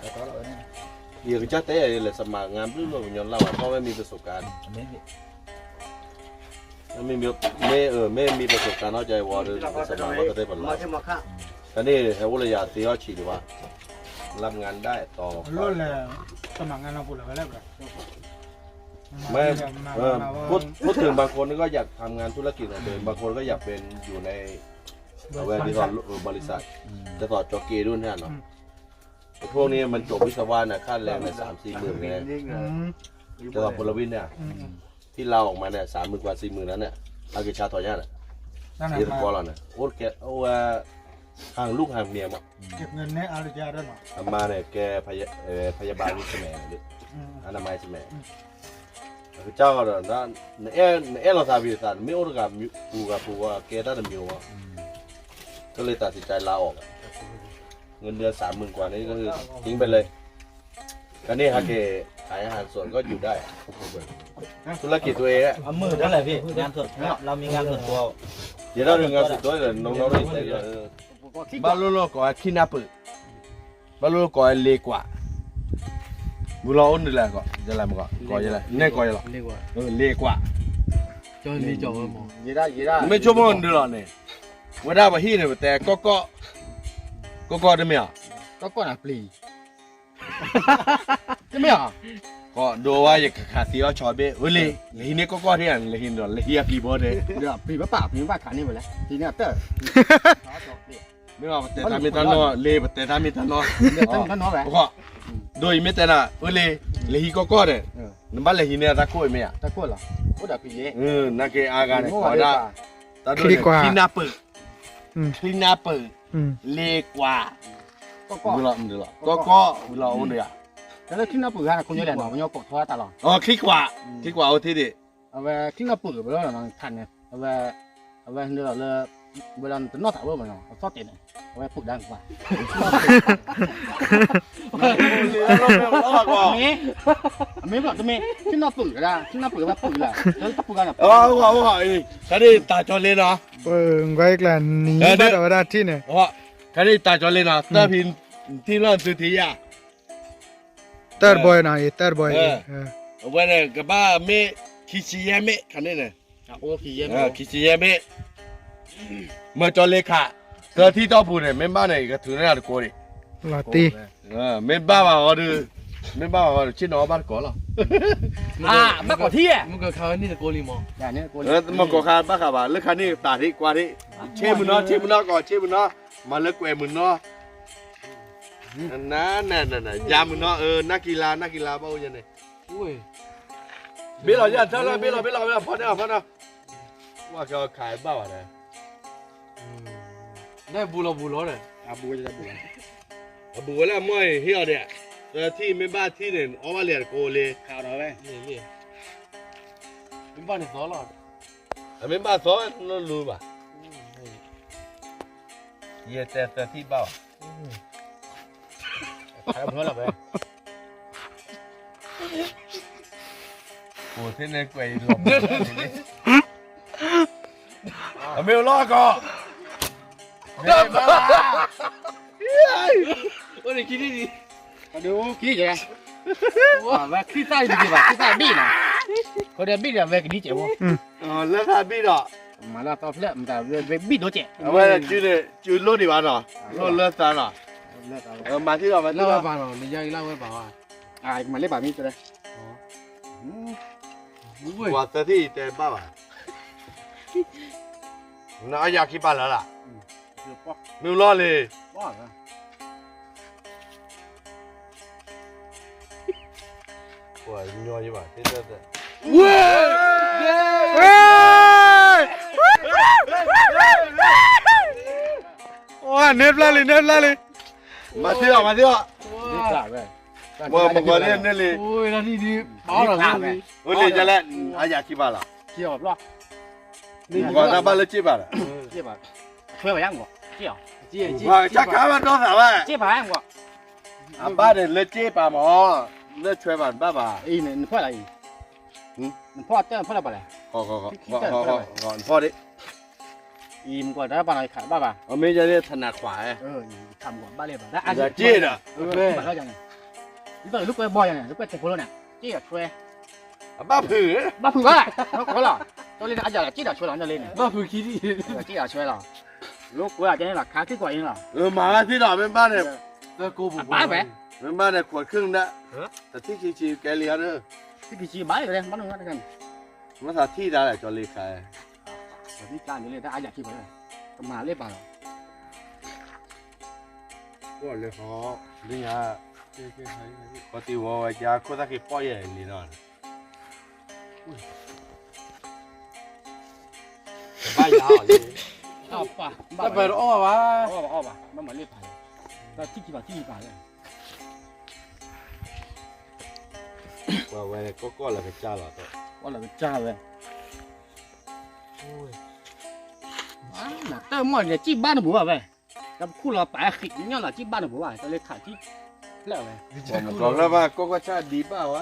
ယကစၢ်တဲလဲၤစမၤငါဘျုးလီၤ ပညီလၢ်ဝဲ ထီၣ်ဝဲမံၤပစိာ်ကါန့ၣ် မ့ၢ်မံၤပစိာ်ကါနီၢ်ကဲဝဲဒီး စမၤဝဲကသ့ၣ်ပလီၢ် တၢ်န့ၣ်ဟဲအိၣ်လၢယၤသ့အီၣ်ဆံးဒံးဘၣ် လၢမငါဒၣ်တီ မ့ၢ် พูดถึงบางคนก็อยากทำงานธุรกิจนะ แต่บางคนก็อยากเป็นอยู่ใน เอาไว้ที่ตอนบริษัท แต่ต่อจอเกด้วยเนี่ยเนาะ ไอ้พวกนี้มันจบวิศวะนะ ค่าแรงเนี่ยสามสี่หมื่นไง แต่ต่อพลวิทย์เนี่ย ที่ลาออกมาเนี่ยสามหมื่นกว่าสี่หมื่นนั้นเนี่ย อากิชาทอยาเนี่ย เรียนกอแล้วเนี่ย โอ้แก โอ้ว่า ห่างลูกห่างเมียมา เก็บเงินเนี่ย อาริยาด้วยเนาะ အမါန့ၣ် ကဲ พยา- เอ่อ พยาบาลใช่ไหม อนามัยใช่ไหม အကစၢ်ဃီဒီး နအဲၣ် နအဲၣ်လီၤသးဝံၤသး နမ့ၢ်အိၣ်တဂၤပူၤဂၤပူၤဝဲ ကဲတၢ်တမံၤဝဲ ก็เลยตัดสินใจลาออก เงินเดือนสามหมื่นกว่านี่ก็คือทิ้งไปเลย ก็นี่ฮะ เกขายอาหารสดก็อยู่ได้ ธุรกิจตัวเองอะ အမုာ်တၢ်လဲၣ်ဖံ งานส่วนตัว เรามีงานส่วนตัว เดี๋ยวเราเรื่องงานส่วนตัวเดี๋ยวน้องๆได้เต็มเลย ဘၣ်လိၣ်လိၣ်ကိးဝဲခံနၢ်ပၢၢ် ဘၣ်လိၣ်လိၣ်ကိးဝဲလ့ကွာ် ဝံၤလီၤအိၣ်နုာ်လၢ ကိးယဲလၢ ကိးယဲလၢ နဲၣ်ကိးယဲလီၤ လ့ကွာ် မ့ၢ်ဆိကမိၣ်နုာ်လီၤန့ၣ် ဝဲဒၣ်ပဟံၣ်န့ၣ် ပတဲကီၢ်ကီၢ် ကီၢ်ကီၢ်တမ့ၢ်ဧါ ကီၢ်ကီၢ်နၤပျံၤ တမ့ၢ်ဧါ ကီၢ်ဒိဝါယကခးသံအီၣ်ဆီဘ့ၣ် ဝဲလံ လၢဟံးန့ၢ်ကီၢ်ကီၢ်ထံၣ်ဧါ လၢဟံးန့ၢ်လၢဟံးအပျံၤဘီန့ၣ် ပျံၤဘၣ်ပာ် ပျံၤဘၣ်ခးန့ၢ်ဝဲလဲၣ် ပျံၤန့ၢ်အတၢ် မ့ၢ်ပတဲတၢ်မ့ၢ်တၢ်နီၢ် လ့ပတဲတၢ်မ့ၢ်တၢ်နီၢ် ဒိယမ့ၢ်တဲနၤ ဝဲလံ လၢဟံးကီၢ်ကီၢ်န့ၣ် နဘၣ်လဲၤဟံးန့ၢ်တၢ်ခိၣ်အံၤမ့ၢ်ဧါ တၢ်ခိၣ်လီၤ အိၣ်ဒီးပျံၤ နာ်က့အါဂၤန့ၣ် ကိးဝဲဒၣ် တၢ်ဒိန့ၣ် ခံနၢ်ပၢၢ် ခံနၢ်ပၢၢ် လ့ကွာ် ကီၢ်ကီၢ် ကီၢ်ကီၢ် ဝံၤလီၤအိၣ်န့ၣ်ဧါ တၢ်လၢခံနၢ်ပၢၢ်ဂၤန့ၣ် ခိၣ်ညိလဲၣ်နီၤ ပညီကိးထီၣ်တၢ်လီၤ အခံကွာ် ခံကွာ်အိၣ်ထံၣ်ဒံး အဝဲခံနၢ်ပၢၢ်ဘၣ်လီၤနီၤ ခါန့ၣ် အဝဲ အဝဲန့ၣ်လီၤလၢ ဝဲဒၣ်နတနီၢ်သးဘၣ်မးနီၤ အသီၣ်တဲာ်န့ၣ် အဝဲပူၤဒါနကွၢ် မ့ၢ်ဘၣ်တမ့ၢ် ခံနၢ်ပၢၢ်ကဒၣ် ခံနၢ်ပၢၢ်ဝဲပူၤလၢ တၢ်ပူၤဂၤန့ၣ် အဝဲ တၢ်ဒ်တၢ်ကၠီလ့နီၤ ပှၤကျါနံၤဘၣ်ဒီးဝဲဒၣ်ထံၣ်န့ၣ် အ ခါန့ၣ်တၢ်ကၠီလ့နီၤ သၢဖံထံလီၢ်သုထံယါ တၢ်တဘီနီၤ တၢ်တဘီအံၤ အဝဲန့ၣ် ကဘၣ်မ့ၢ်ခံဆံယဲၢ်မ့ၢ် ခါန့ၣ်န့ၣ် ခံဆံယဲၢ်မ့ၢ် မၢကၠီလ့ခး သၢထံတီၢ်ပူၤန့ၣ် မ့ၢ်ဘၣ်န့ၣ် ကထုးန့ၢ်တကိးဒံး လီၤတံၢ် မ့ၢ်ဘၣ်ဘၣ်ဃီဒီး မ့ၢ်ဘၣ်ဘၣ်ဃီဒီး ဆ့ၣ်နီၤဘၣ်တကိးလီၤ ဘၣ်ကိးထံၣ် မုၢ်ကခါန့ၣ်တကိးလံမး မ့ၢ်ကိးခါဘၣ်ဃးဘၣ် လၢခါန့ၣ်တၢ်ထံၣ်ကွၢ်ထံၣ် ဆ့မုၢ်နီၤ ဆ့မုၢ်နီၤကီး ဆ့မုၢ်နီၤ မၤလၢကွဲးမုၢ်နီၤ နနနန ယၤမုၢ်နီၤ နၢ်ကံလါ နၢ်ကံလါ ဘၣ်အိၣ်ယဲန့ၣ် ဘ့ၣ်လီၤယၤထၢၣ်လၢ ဘ့ၣ်လီၤ ဘ့ၣ်လီၤ ဘ့ၣ်လီၤ ဖီန့ၣ် ဖီန့ၣ် ဝဲကခးဘၣ်ဘၣ်ဒီး နဘူးလီၤဘူးလီၤဒီး အဘူးဝဲလၢအမိၢ်အံၤ ဟ့ၣ်အီၤဒီး သၢထံၣ်မ့ၢ်ဘၣ်ထံၣ်န့ၣ် အီၣ်ဘၣ်လံတကိးလံ ခးဒီးဝဲ မ့ၢ်ဘၣ်န့ၣ်သီလီၤ အမ့ၢ်ဘၣ်သီဝဲ နလူၤဘၣ် ယတဲသၢထံၣ်ဘၣ်ဘၣ် ခးမုၢ်လီၤဝဲ အိၣ်သ့ၣ်န့ၣ်ကွဲးအံၤလီၤ အမ့ၢ်အိၣ်လီၤကီး မ့ၢ်ဘၣ် အိၣ်န့ၣ်ခံထံၣ်ဒံး အဒိခံယဲ ဝဲခံသၣ်တက့ၢ်ဘၣ် ခံသၣ်ဘံၣ်နီၤ ခိၣ်ဒီးဘံၣ်ဒီးဝဲကဒံကဲးဖိ လၢသၣ်ဘံၣ်ဒီး မၤလၢအသီဖျၢၣ် မတၤဝဲဘံၣ်ဒိကဲး အဝဲ ကၠူန့ၣ်ကၠူလိၣ်ဒံးဘၣ်နီၤ လိၣ်လၢသၣ်နီၤ မၤသ့ဒီးမၤသ့ဒီး လၢဝဲပၢ်နီၤ မ့ၢ်ယါအံၤလၢဝဲပၢ်ဝဲ မၤလၢပၢ်မ့ၢ်ကလဲ ပှၤသၢထံၣ်တဲဘၣ်ဘၣ် နအယၤခံပၢ်လၢ်လၢ် မ့ၢ်လီၤလံ ပှၤညီယဘၣ် ဝဲ ဝဲ နဲဖျါလံ နဲဖျါလံ မၤသ့အီၤ မၤသ့အီၤ ပှၤမကွၢ်န့ၣ်န့ၣ်လံ အိၣ်လံယလဲၣ် အယၤခံပၢ်လၢ် မကွၢ်တၢ်ဘၣ်လၢစ့ၣ်ပၢ်လၢ် ပှၤကခါဘၣ်ဒီသးဘၣ် အဘၣ်န့ၣ်လၢစ့ၣ်ပၢ်မး လၢဆွဲဘၣ်ဘၣ်ဘၣ် နဖီၣ်တၢ်နဖီၣ်လၢ်ပှၤလဲၣ် နဖီၣ်ဒ် အံၤမကွၢ်တၢ်ဘၣ်နီၤ ယခးဘၣ်ဘၣ် အမ့ၢ်ယဲန့ၣ်ထနးခွး ခးမကွၢ်ဘၣ်လၢၤဘၣ် တၢ်အါက့ၢ်ဒီး ဘၣ်လီၤယၤန့ၣ် ဒ်သိးလိာ်ကွဲဘီယၤန့ၣ် လိာ်ကွဲတဲဖိလီၤန့ၣ် က့ၢ်ဒီးဆွဲ အဘၣ်ဖုး ဘၣ်ဖုးဘၣ် နီၢ်ကီၢ်လီၤ ကၠီလ့န့ၣ် အယၤလီၤ က့ၢ်ဒီးဆွဲလီၤ ကၠီလ့န့ၣ် ဘၣ်ဖုးခံဒံး က့ၢ်ဒီးဆွဲလီၤ လိာ်ကွဲအကဲန့ၣ်လီၤ ခးခံကွၢ်အံၤလီၤ မၤလၢသ့ဒီး မ့ၢ်ဘၣ်န့ၣ် အဘၣ်ဝဲ မ့ၢ်ဘၣ်န့ၣ် ခိးတခုၣ်နဒၣ် တထံၣ်ခံဆံကဲလံဧါန့ၣ် ထံၣ်ခံဆံဘၣ်ဝဲ ဘၣ်နီၢ်ကီၢ်တခါန့ၣ် မ့ၢ်သးထံၣ်တၢ်လဲၣ် ကၠီလ့ခါ မ့ၢ်တၢ်န့ၣ်လၢတၢ်အါယၤထံၣ်ဘၣ်လၢ ကမၤလၢပၢ်လီၤ ကွၢ်လၢဟီ လၢညါ ပှၤတံၤဝီဝဲယါ ခိၣ်သၣ်က့ၤပီၣ်ယဲၢ်လံနီၤ ဘၣ်ယါအီၤလံ တၢ်ပာ်တအီၣ်ဘၣ် အီၣ်ဘၣ်အီၣ်ဘၣ် ဘၣ်မၤလၢပၢ်လီၤ တၢ်ထံၣ်ခံပၢ်ထံၣ်ခံပၢ်လၢ ပှၤဝဲန့ၣ် ကီၢ်ကီၢ်လၢကစၢ်လီၤ ကီၢ်လၢကစၢ်ဝဲ တၢ်မီၢ်န့ၣ် စံၣ်ဘၣ်တဘူးဘၣ်ဝဲ တၢ်ပခူၣ်လီၤပာ်ဃံးညီလီၤ စံၣ်ဘၣ်တဘူးဘၣ် တၢ်လၢခးစံၣ်ဖျၢၣ်ဝဲ ပှၤမၤကီၢ်ဖျၢၣ်ဘၣ် ကီၢ်ကီၢ်ဆၣ်ဒံးဘၣ်ဝဲ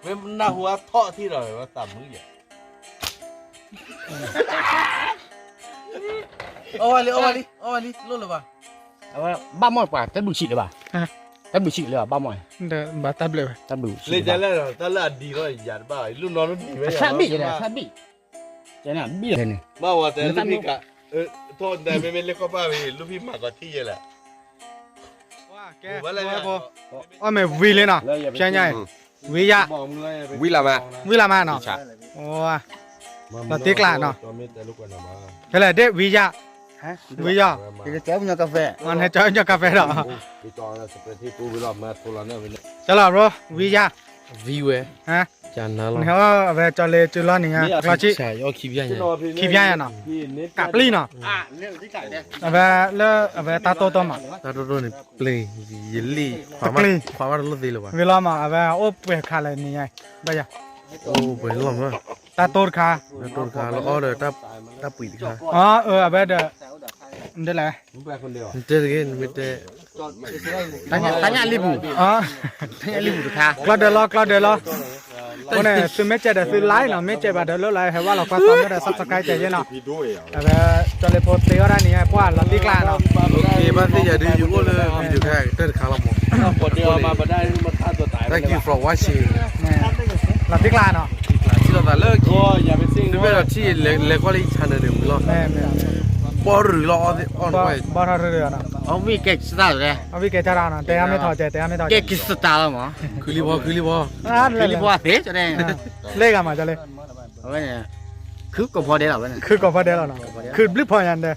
မ့ၢ်နၢ်ဟူအထီၣ်ထံၣ်ဒီး ဝဲသးမုာ်ယဲၢ် အီၣ်ဝဲလံ အီၣ်ဝဲလံ အီၣ်ဝဲလံ လိၣ်လၢၤဘၣ် အဝဲဘၣ်မီၢ်ပှၤ တၢ်ဘျုးဆံးလၢၤဘၣ် တၢ်ဘျုးဆံးလၢၤဘၣ် ဘၣ်မီၢ် ဘၣ်တၢ်ဘျုးဝဲ တၢ်ဘျုးဆံးလၢၤဘၣ် လၢတၢ်လၢအဒံးထီၣ်ယၤတဘၣ် လူၢ်နီၢ်လူၢ်ဒံးဝဲ အဆၣ်ဘံၣ်ယဲၢ် အဆၣ်ဘံၣ် ကဲန့ၣ် ဘံၣ်လီၤန့ၣ် ဘၣ်ဝဲတဲလူၢ်ဖံးကး ထီၣ်ဒဲမ့မ့ၢ်လၢကီၢ်ပၢ်ဝံၤ လူၢ်ဖံးမၤကီးထံၣ်ယဲၢ်လဲၣ် အီၣ်မ့ၢ်ဝံၤလံနီၤ ဖျါညါအံၤ ဝံၤလၢ်မး ဝံၤလၢ်မးနီၤ လီၤတ့ကျးနီၤ ဖဲလဲၣ်ဒ့ၣ်ဝံၤယါ ဝံၤယါ နကၠီညီကဖဲ နကၠီညီကဖဲဒီး ကလီၤ bro ဝံၤယါ ဝံၤဝဲ အဝဲကၠီလ့ကၠီလီနံၤ လီၤဆံ ခံဖျါယါနီၤ ကးပျံၤနီၤ အဝဲလၢအဝဲတၢ်တိၢ်တိၢ်မး တၢ်တိၢ်တိၢ်န့ၣ် ပျ့ၤ ယလံၣ် ခွါဘၣ်တလိၣ်သ့လၢၤဘၣ် ဝံၤလီၤမး အဝဲအိၣ်ပှဲၤခါလၢနံၤညါ ဘၣ်ယၤ အိၣ်ပှဲၤလီၤမး တၢ်တိၢ်တခါ တၢ်တိၢ်တခါလၢအီၣ်ဒီးတၢ်ပှံာ်တခါ အဝဲဒီး ဒ်လဲၣ် တဲတဂ့ၤ နမ့ၢ်တဲ တၢ်ညၣ်လံပူၤ တၢ်ညၣ်လံပူၤတခါ ကျီၢ်ဒၢလီၤ ကျီၢ်ဒၢလီၤ အဃိန့ၣ် သုမ့ၢ်ကဲဒီးသု like နီၤ, မ့ၢ်ကဲဘၣ်ဒီးလၢလီၤ ဟဲဝဲလီၤကွၢ်သီမ့ၢ်ဒီး subscribe ကဲယဲနီၤ, အဝဲ ကၠီလ့ဖိသ့အီၣ်ဒၣ်န့ၣ် ပှၢ်လီၤတံၢ်ကျါနီၤ, ဘၣ်သ့ၣ်ညါဒုး ယအိၣ်လၢ video ခဲတၢၢ်တခါလီၤမး, thank you for watching, လီၤတံၢ်ကျါနီၤ, ထံၣ်လိာ်သးလၢခံ, သုမ့ၢ်ဒီးထံၣ် လဲၤကွၢ်လၢယ channel န့ၣ်ဝံၤလီၤ, ဘီရူၤလီၤအီၣ်, ဘီရူၤ, အဝံၢ်ကဲစတၢ်လဲၣ်, အဝံၢ်ကဲတၢ်နီၤ, တဲအါမ့ၢ်ထီၣ်ကဲ, တဲအါမ့ၢ်ထီၣ်ကဲ, ကဲကစတၢ်လီၤမး, ခုလံဘီ, ခုလံဘီ, ခုလံဘီသ့, လၢဂၤမး ကၠီလ့ အဝဲန့ၣ် ခုကိးဖီဒဲးလီၤဝဲန့ၣ်, ခုကိးဖီဒဲးလီၤနီၤ, ခုဘျုးဖီညါဒဲး,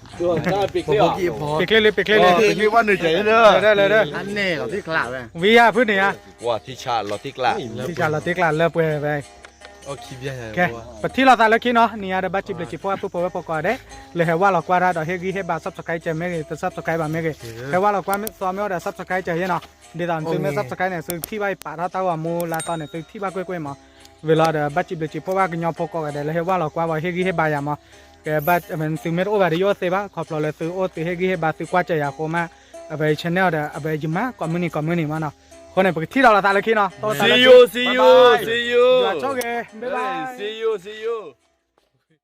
ပ့ၤချ့လံ ပ့ၤချ့လံ, လၢလၢလၢ, အန့ၣ်လီၤတံၢ်ကျါဝဲ, ဝံၤယၤဖုန့ၣ်ဧါ, ထံဆးလီၤတံၢ်ကျါလၢပှဲၤဝဲ, ကဲ, ပထံၣ်လိာ်သးလၢခံနီၤ, န့ၣ်ယၤဒီး ဘၣ်စံးဘျုးစံးဖှိၣ်အပုၢ်ဖိဝဲၢ်ဖိကိးဂၤဒဲး, လၢဟဲဝဲလီၤကွၢ်တၢ်ဒီး ဟ့ၣ်ဂံၢ်ဟ့ၣ်ဘါ subscribe ကဲမ့ၢ်ဂ့ၤ, တ subscribe ဘၣ်မ့ၢ်ဂ့ၤ, ဟဲဝဲလီၤကွၢ်သီမ့ၢ်အိၣ်ဒီး subscribe ကဲယဲနီၤ, ဒ်သိးသုမ့ၢ် subscribe န့ၣ် သုထံၣ်ဘၣ်ယပာ်ထီၣ်တၢ်ဂီၤမူလၢသီန့ၣ် သုထံၣ်ဘၣ်ကွ့ၢ်ကွ့ၢ်မး, ဝံၤလီၤဒီး ဘၣ်စံးဘျုးစံးဖှိၣ်ဘၣ်ကညီဖိကိးဂၤဒဲး လၢဟ့ၣ်ဝဲလီၤကွၢ်ဝဲ ဟ့ၣ်ဂံၢ်ဟ့ၣ်ဘါယၤမး, ကဲဘၣ်, သုမ့ၢ်တအိၣ်ဘၣ်ဒီးယအိၣ်သ့ဘၣ်, ခီဖျိလၢသုအိၣ်သုဟ့ၣ်ဂံၢ်ဟ့ၣ်ဘါသုကွၢ်စၢၤယၤအဃိမး, အဝဲ channel ဒီး အဝဲယမၤ ကိးမုၢ်နံၤကိးမုၢ်နံၤမးနီၤ, အဃိန့ၣ် ပကထံၣ်လိာ်သးလၢခံနီၤ, see you, see you, see you, ဆိၣ်ဂ့ၤ, bye bye, see you, see you.